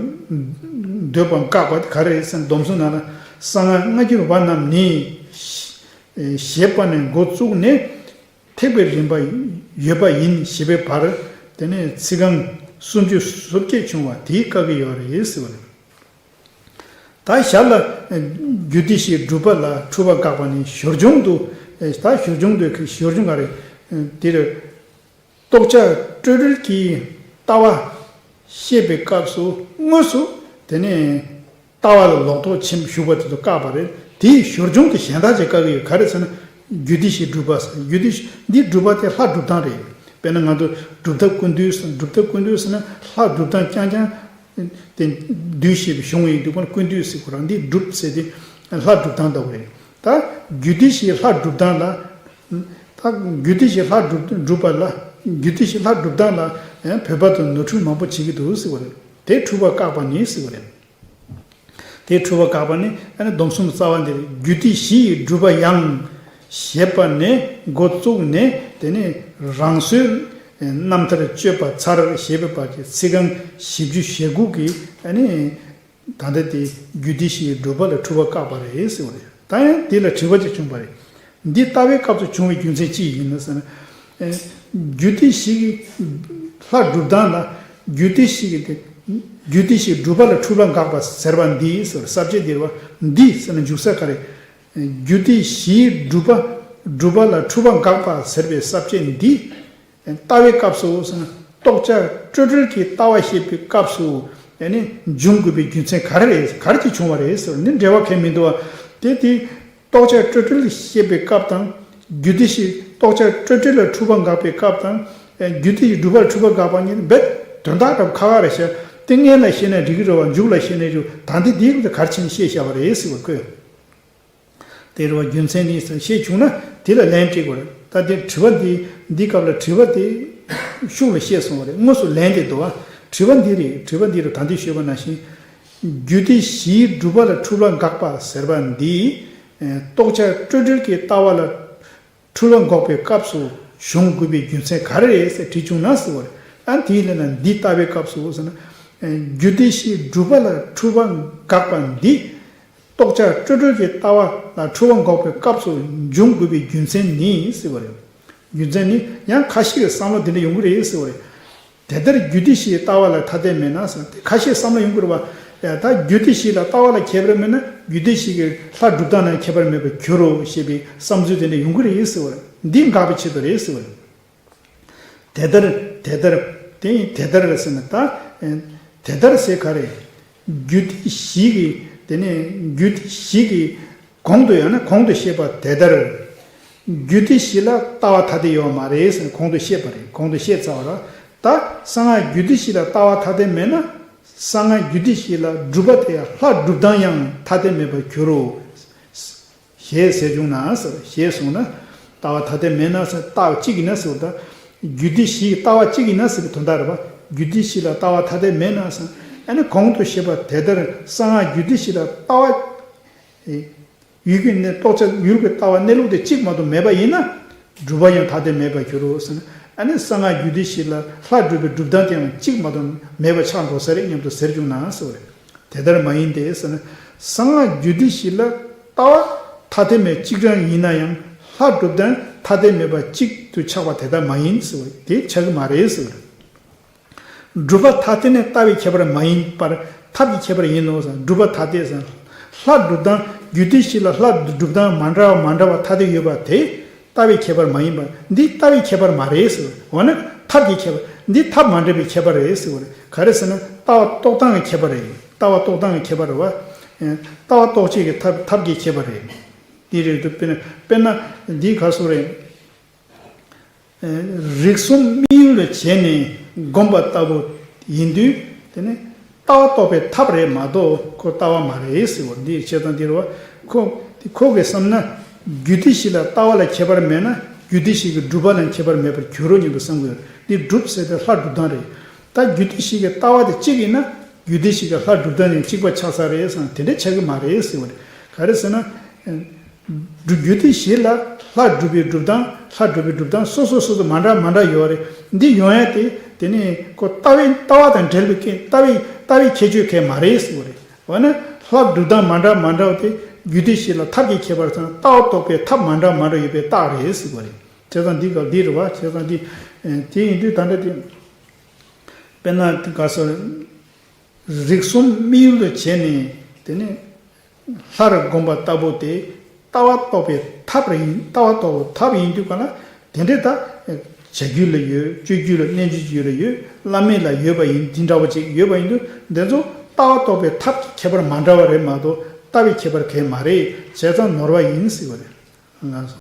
འདོད་པ་བཀག་པ་ག་རེ་རེད་ཟེར་ན་སྡོམ་གསུམ་ནང་ལ་གསང་སྔགས་སྔ་འགྱུར་བ་རྣམས་ནི། ཞེས་པ་ནས་འགོ་བཙུགས་ནས་ཐེག་པའི་རིམ་པ་ཡོད་པ་ཡིན་ཞེས་པའི་བར་དེ་ནས་ཚིག་རྐང་སུམ་ཅུ་སོ་བརྒྱད་བྱུང་བ་དེས་བཀག་གི་ཡོད་རེད་ཟེར་བ་རེད། ད་ཞར་ལ་རྒྱུད་སྡེ་བཞིའི་སྒྲུབ་པ་ལ་འཁྲུལ་པ་བཀག་པ་ནི་ཞོར་བྱུང་དུ། ད་ཞོར་བྱུང་དུ་ཞོར་བྱུང་ག་རེ། དེར་རྟོགས་བྱ་སྤྲོས་བྲལ་གྱི་ལྟ་བ་བཤད་པའི་སྐབས་སུ་དངོས་སུ་དེ་ནས་ལྟ་བ་ལ་ལོག་རྟོག་ཆེན་པོ་ཞུགས་པ་དེ་ཚོ་བཀག་པ་རེད། དེའི་ཞོར་བྱུང་དུ་གཞན་དག་ཅིག་བཀག་གི་ཡོད། ག་རེ་ཟེར་ན་རྒྱུད་སྡེ་བཞིའི་སྒྲུབ་པ་ཟེར། རྒྱུད་སྡེ་བཞི་འདིའི་སྒྲུབ་པ་དེ་ལྷ་སྒྲུབ་སྟངས་རེད། དཔེར་ན་ང་ཚོ་སྒྲུབ་ཐབས་ཀུན་བཏུས་ཟེར། སྒྲུབ་ཐབས་ཀུན་བཏུས་ཟེར་ན་ལྷ་སྒྲུབ་སྟངས་རྐྱང་རྐྱང་དེ་བསྡུས་ཞེས་པའི་གཞུང་ཡིན་དུས་ཀུན་བཏུས་ཟེར། ཁོ་རང་འདི་སྒྲུབ་ཟེར་ཏེ་ ལྷ་སྒྲུབ་སྟངས་ལྟ་བུ་རེད། ད་རྒྱུད་སྡེ་བཞིའི་ལྷ་སྒྲུབ་སྟངས་ལ། ད་རྒྱུད་སྡེ་བཞིའི་ལྷ་སྒྲུབ་སྒྲུབ་པ་ལ། རྒྱུད་སྡེ་བཞིའི་ལྷ་སྒྲུབ་སྟངས་ལ་བོད་པ་དང་ནོར་འཁྲུལ་མང་པོ་བྱེད་ཀྱི་འདུག་ཟེར་བ་རེད། དེ་འཁྲུལ་པ་བཀག་པ་ནི་ཟེར་བ་རེད། དེ་འཁྲུལ་པ་བཀག་པ་ནི་ཨ་ནི་སྡོམ་གསུམ་རྩ་བ་འདིར་རྒྱུད་སྡེ་བཞི་ཡི་སྒྲུབ་པ་ཡང་ཞེས་པ་ནས་འགོ་བཙུགས་ནས། དེ་ནས་རང་བཟོའི་རྣམ་ཐར་བཅོས་པ་མཚར་ཞེས་པའི་བར་གྱི་ཚིག་རྐང་བཞི་བཅུ་ཞེ་དགུ་གིས་ཨ་ནི། ད་ལྟ་དེ་རྒྱུད་སྡེ་བཞིའི་སྒྲུབ་པ་ལ་འཁྲུལ་པ་བཀག་པ་རེད་ཟེར་བ་རེད། ད་ཡང་འདི་ལ་དྲི་བ་ཅིག་བྱུང་བ་རེད། འདི་ལྟ་བའི་སྐབས་སུ་བྱུང་བའི་རྒྱུ་མཚན་ཅི་ཡིན་ན་ཟེར་ན། ཨེ། རྒྱུད་སྡེ་བཞི་གི་ལྷ་སྒྲུབ་སྟངས་ལ། རྒྱུད་སྡེ་བཞི་གི་དེ། རྒྱུད་སྡེ་བཞིའི་སྒྲུབ་པ་ལ་འཁྲུལ་པ་འགག་པ་ཟེར་བ་འདི་ཟེར་བ་ས་བཅད་འདིར་བ་འདི་ཟེར་ན་འཇུག་ས་ག་རེ། རྒྱུད་སྡེ་བཞིའི་སྒྲུབ་པ། སྒྲུབ་པ་ལ་འཁྲུལ་པ་འགག་པ་ཟེར་བའི་ས་བཅད་འདི། ལྟ་བའི་སྐབས་སུ་ཟེར་ན། རྟོགས་བྱ་སྤྲོས་བྲལ་གྱི་ལྟ་བ་བཤད་པའི་སྐབས་སུ་ཡང་ནི་འབྱུང་དགོས་པའི་རྒྱུ་མཚན་ག་རེ་རེད། ག་རེ་ཅིག་བྱུང་བ་རེད་ཟེར་ནི་འབྲེལ་བ་གང་མི་འདུག་བ། དེ་དེ་རྟོགས་བྱ་སྤྲོས་བྲལ་བཤད་པའི་སྐབས་དང་། རྒྱུད་སྡེ་བཞི་རྟོགས་བྱ་སྤྲོས་བྲལ་ལ་འཁྲུལ་པ་འགག་པའི་སྐབས་དང་། རྒྱུད་སྡེ་བཞི་སྒྲུབ་པར་འཁྲུལ་པ་འགག་པ་གཉིས་རྦད་དོན་དག་འདྲ་པོ་ཁ་ཁ་རེད་ཤག་དེ་སྔོན་ལ་བཤད་ན་འགྲིག་གི་རེད་བ། མཇུག་ལ་བཤད་ན་འགྲིག་ད་འདི་འདིའི་སྐབས་སུ་ག་རེ་བྱས་ནས་བཤད་བཞག་པ་རེད་ཟེར་བ་ཁོས། དེ་རེད་བ། རྒྱུ་མཚན་ནི་ཟེར་བཤད་བྱུང་ན་དེ་ལ་ལན་སྤྲད་དགོས་རེད། ད་དེ་དྲི་བ་འདི་འདི་སྐབས་ལ་དྲི་བ་དེ་ཤུགས་ལ་བཤད་སོང་བ་རེད། དངོས་སུ་ལན་དེ་འདུག་བ། དྲི་བ་འདི་རེད། དྲི་བ་འདི་རུ་ད་འདི་ཞུས་པ་ནང་བཞིན། རྒྱུད་སྡེ་བཞིའི་སྒྲུབ་པ་ལ་འཁྲུལ་པ་འགག་པ་ཟེར་བ་འདི། རྟོགས་བྱ་སྤྲོས་བྲལ་གྱི་ལྟ་བ་ལ་འཁྲུལ་པ་འགོག་པའི་སྐབས་སུ་འབྱུང་དགོས་པའི་རྒྱུ་མཚན་ག་རེ་རེད་ཟེར་དྲིས་བྱུང་ན་ཟེར་བ་རེད། ཨ་དེའི་ལན་ལ་འདི་ལྟ་བའི་སྐབས་སུ་ཟེར་ན། རྒྱུད་སྡེ་བཞིའི་སྒྲུབ་པ་ལ་འཁྲུལ་པ་འགག་པ་འདི། རྟོགས་བྱ་སྤྲོས་བྲལ་གྱི་ལྟ་བ་ལ་འཁྲུལ་པ་འགོག་པའི་སྐབས་སུ་འབྱུང་དགོས་པའི་རྒྱུ་མཚན་ནི་ཟེར་བ་རེད། རྒྱུ་མཚན་ནི་ཡང་ཁ་ཤས་ཀྱི་བསམ་བློ་འདི་འདྲ་ཡོང་གི་རེད་ཟེར་བ་རེད། དེ་ལྟར་རྒྱུད་སྡེ་བཞིའི་ལྟ་བ་ལ་ཐ་དད་མེད་ན་ཟེར་དེ་ཁ་ཤས་བསམ་བློ་ཡོང་གི་རེད་བ། ཡ་ད་རྒྱུད་སྡེ་བཞི་ལ་ལྟ་བ་ལ་ཁྱད་པར་མེད་ན་རྒྱུད་སྡེ་བཞི་གི་ལྷ་སྒྲུབ་སྟངས་ལ་ཁྱད་པར་མེད་པར་འགྱུར་རོ་ཞེས་པའི་བསམ་ཚུལ་དེ་འདྲ་ཡོང་གི་རེད་ཟེར་བ་རེད། འདི་འགག་པའི་ཆེད་དུ་རེད་ཟེར་བ་རེད། དེ་ལྟར་དེ་ལྟར། དེ་ཡིན་དེ་ལྟར་ཟེར་ན་ད། དེ་ལྟར་ཟེར་ག་རེ། རྒྱུད་སྡེ་བཞི་གི་དེ་ནས་རྒྱུད་སྡེ་བཞི་གི་གོང་དུ་ཡང་ན་གོང་དུ་བཤད་པ་དེ་ལྟར། རྒྱུད་སྡེ་བཞི་ལ་ལྟ་བ་ཐ་དད་ཡོད་མ་རེད་ཟེར་ནས་གོང་དུ་བཤད་པ་རེད། གོང་དུ་བཤད་ཚར་བ་ར། ད་གསང་སྔགས་རྒྱུད་སྡེ་བཞི་ལ་ལྟ་བ་ཐ་དད་མེད་ན། གསང་སྔགས་རྒྱུད་སྡེ་བཞི་ལ་སྒྲུབ་པ་དེ་ལྷ་སྒྲུབ་སྟངས་ཡང་ཐ་དད་མེད་པར་འགྱུར་རོ། ཞེས་ཟེར་བྱུང་ན་ཟེར། ཞེས་གསུངས་ན། ལྟ་བ་ཐ་དད་མེད་ན་ཟེར་ལྟ་བ་གཅིག་ཡིན་ན་ཟེར་བ་དང་། རྒྱུད་སྡེ་བཞིའི་ལྟ་བ་གཅིག་ཡིན་ན་ཟེར་བའི་དོན་དག་རེད་པ། རྒྱུད་སྡེ་བཞི་ལ་ལྟ་བ་ཐ་དད་མེད་ན་ཟེར། ཨ་ནི་གོང་དུ་བཤད་པ་དེ་ལྟར་གསང་སྔགས་རྒྱུད་སྡེ་བཞི་ལ་ལྟ་བ། ཡུལ་གྱི་གནས་རྟོགས་བྱ་ཡུལ་གྱི་ལྟ་བ་གནས་ལུགས་དེ་གཅིག་མ་གཏོགས་མེད་པ་ཡིན་ན། སྒྲུབ་པ་ཡང་ཐ་དད་མེད་པར་འགྱུར་རོ་ཟེར་ན། ཨ་ནི་གསང་སྔགས་རྒྱུད་སྡེ་བཞི་ལ་ལྷ་སྒྲུབ་པའི་སྒྲུབ་སྟངས་དེའང་གཅིག་མ་གཏོགས་མེད་པ་ཆགས་འགྲོ་ས་རེད་སྙམ་དུ་ཟེར་བྱུང་ན་ཟེར་བ་རེད། དེ་ལྟར་མ་ཡིན་ཏེ་ཟེར་ན། གསང་སྔགས་རྒྱུད་སྡེ་བཞི་ལ་ལྟ་བ་ཐ་དད་མེད་གཅིག་རང་ཡིན་ན་ཡང་ལྷ་སྒྲུབ་སྟངས་ཐ་དད་མེད་པ་གཅིག་ཏུ་ཆགས་པ་དེ་ལྟར་མ་ཡིན་ཟེར་བ་རེད། དེ་ཆགས་ཀྱི་མ་རེད་ཟེར་བ་རེད། སྒྲུབ་པ་ཐ་དད་ནི་ལྟ་བའི་ཁྱད་པར་མ་ཡིན་པར་ཐབས་ཀྱི་ཁྱད་པར་ཡིན་ནོ་ཟེར། སྒྲུབ་པ་ཐ་དད་ཟེར། ལྷ་སྒྲུབ་སྟངས་རྒྱུད་སྡེ་བཞི་ལ་ལྷ་སྒྲུབ་སྟངས་མ་འདྲ་བ་མ་འདྲ་བ་ཐ་དད་ཡོད་པ་དེ་ལྟ་བའི་ཁྱད་པར་མ་ཡིན་པར་འདི་ལྟ་བའི་ཁྱད་པར་མ་རེད་ཟེར། འོ་ན་ཐབས་ཀྱི་ཁྱད་པར། འདི་ཐབས་མ་འདྲ་བའི་ཁྱད་པར་རེད་ཟེར་བ་རེད། ག་རེ་ཟེར་ན་ལྟ་བ་རྟོགས་སྟངས་ཀྱི་ཁྱད་པར་རེད། ལྟ་བ་རྟོགས་སྟངས་ཀྱི་ཁྱད་པར་རེད་བ། ལྟ་བ་རྟོགས་བྱེད་ཀྱི་ཐབས་ཐབས་ཀྱི་ཁྱད་པར་རེད། འདི་རེད་འདུག་དཔེར་ན་དཔེར་ན་འདི་ག་སོ་རེད། རིགས་གསུམ་དམིགས་ཡུལ་བྱས་ནས་བསྒོམ་པ་ལྟ་བུ་ཡིན་དུས་དེ་ནི་ལྟ་བ་རྟོགས་པའི་ཐབས་རེད་མ་གཏོགས་ཁོ་ལྟ་བ་མ་རེད་ཟེར་བ་འདི་བྱས་ཙང་འདི་རེད་བ། ཁོ་ཁོ་གིས་བསམ་ན་རྒྱུད་སྡེ་བཞི་ལ་ལྟ་བ་ལ་ཁྱད་པར་མེད་ན་རྒྱུད་སྡེ་བཞི་གི་སྒྲུབ་པ་ལ་ཁྱད་པར་མེད་པར་འགྱུར་རོ་སྙམ་དུ་བསམ་གྱི་ཡོད། འདི་སྒྲུབ་ཟེར་དེ་ལྷ་སྒྲུབ་སྟངས་རེད། ད་རྒྱུད་སྡེ་བཞི་གི་ལྟ་བ་དེ་གཅིག་ཡིན་ན་རྒྱུད་སྡེ་བཞི་གི་ལྷ་སྒྲུབ་སྟངས་ནི་གཅིག་པ་ཆགས་ས་རེད་བསམ་དེ་འདྲ་ཆགས་ཀྱི་མ་རེད་ཟེར་བ་རེད། ག་རེ་ཟེར་ན། སྒྲུབ་རྒྱུད་སྡེ་བཞི་ལ་ལྷ་སྒྲུབ་པའི་སྒྲུབ་སྟངས་ལྷ་སྒྲུབ་པའི་སྒྲུབ་སྟངས་སོ་སོ་སོ་སོ་མ་འདྲ་མ་འདྲ་ཡོད་རེད། འདི་ཡོང་ཡ་དེ་དེ་ནི་ཁོ་ལྟ་བའི་ལྟ་བ་དང་འབྲེལ་བའི་རྐྱེན་ལྟ་བའི་ལྟ་བའི་ཁྱད་ཆོས་གང་ཡང་མ་རེད་ཟེར་བ་རེད། འོ་ན་ལྷ་སྒྲུབ་སྟངས་མ་འདྲ་མ་འདྲ་བ་དེ་རྒྱུད་སྡེ་བཞི་ལ་ཐབས་ཀྱི་ཁྱད་པར་དང་ལྟ་བ་རྟོགས་པའི་ཐབས་མ་འདྲ་མ་འདྲ་ཡོད་པའི་རྟགས་རེད་ཟེར་བ་རེད། བྱས་ཙང་འདི་ག་འདི་རེད་བ། བྱས་ཙང་འདི་དེ་ཡིན་དུས་ད་ལྟ་དེ་དཔེར་ན་དེ་ག་སོ་རེད། རིགས་གསུམ་དམིགས་ཡུལ་དུ་བྱས་ནས་དེ་ནི་ལྷར་བསྒོམ་པ་ལྟ་བུ་དེ་ལྟ་བ་རྟོགས་པའི་ཐབས་རེ་ཡིན། ལྟ་བ་རྟོགས་པའི་ཐབས་ཡིན་དུས་ག་ལ་དེ་འདྲའི་ད་བྱ་རྒྱུད་ལ་ཡོད། སྤྱོད་རྒྱུད་ལ་རྣལ་འབྱོར་རྒྱུད་ལ་ཡོད། བླ་མེད་ལ་ཡོད་པ་ཡིན། འདི་འདྲ་བ་ཅིག་ཡོད་པ་ཡིན་དུས་འདི་ཚོ་ལྟ་བ་རྟོགས་པའི་ཐབས་ཀྱི་ཁྱད་པར་མ་འདྲ་བ་རེད་མ་གཏོགས་ལྟ་བའི་ཁྱད་པར་གང་ཡང་མ་རེད། བྱས་ཙང་ནོར་བ་ཡིན་ཟེར་བ་རེད། ལགས་སོ།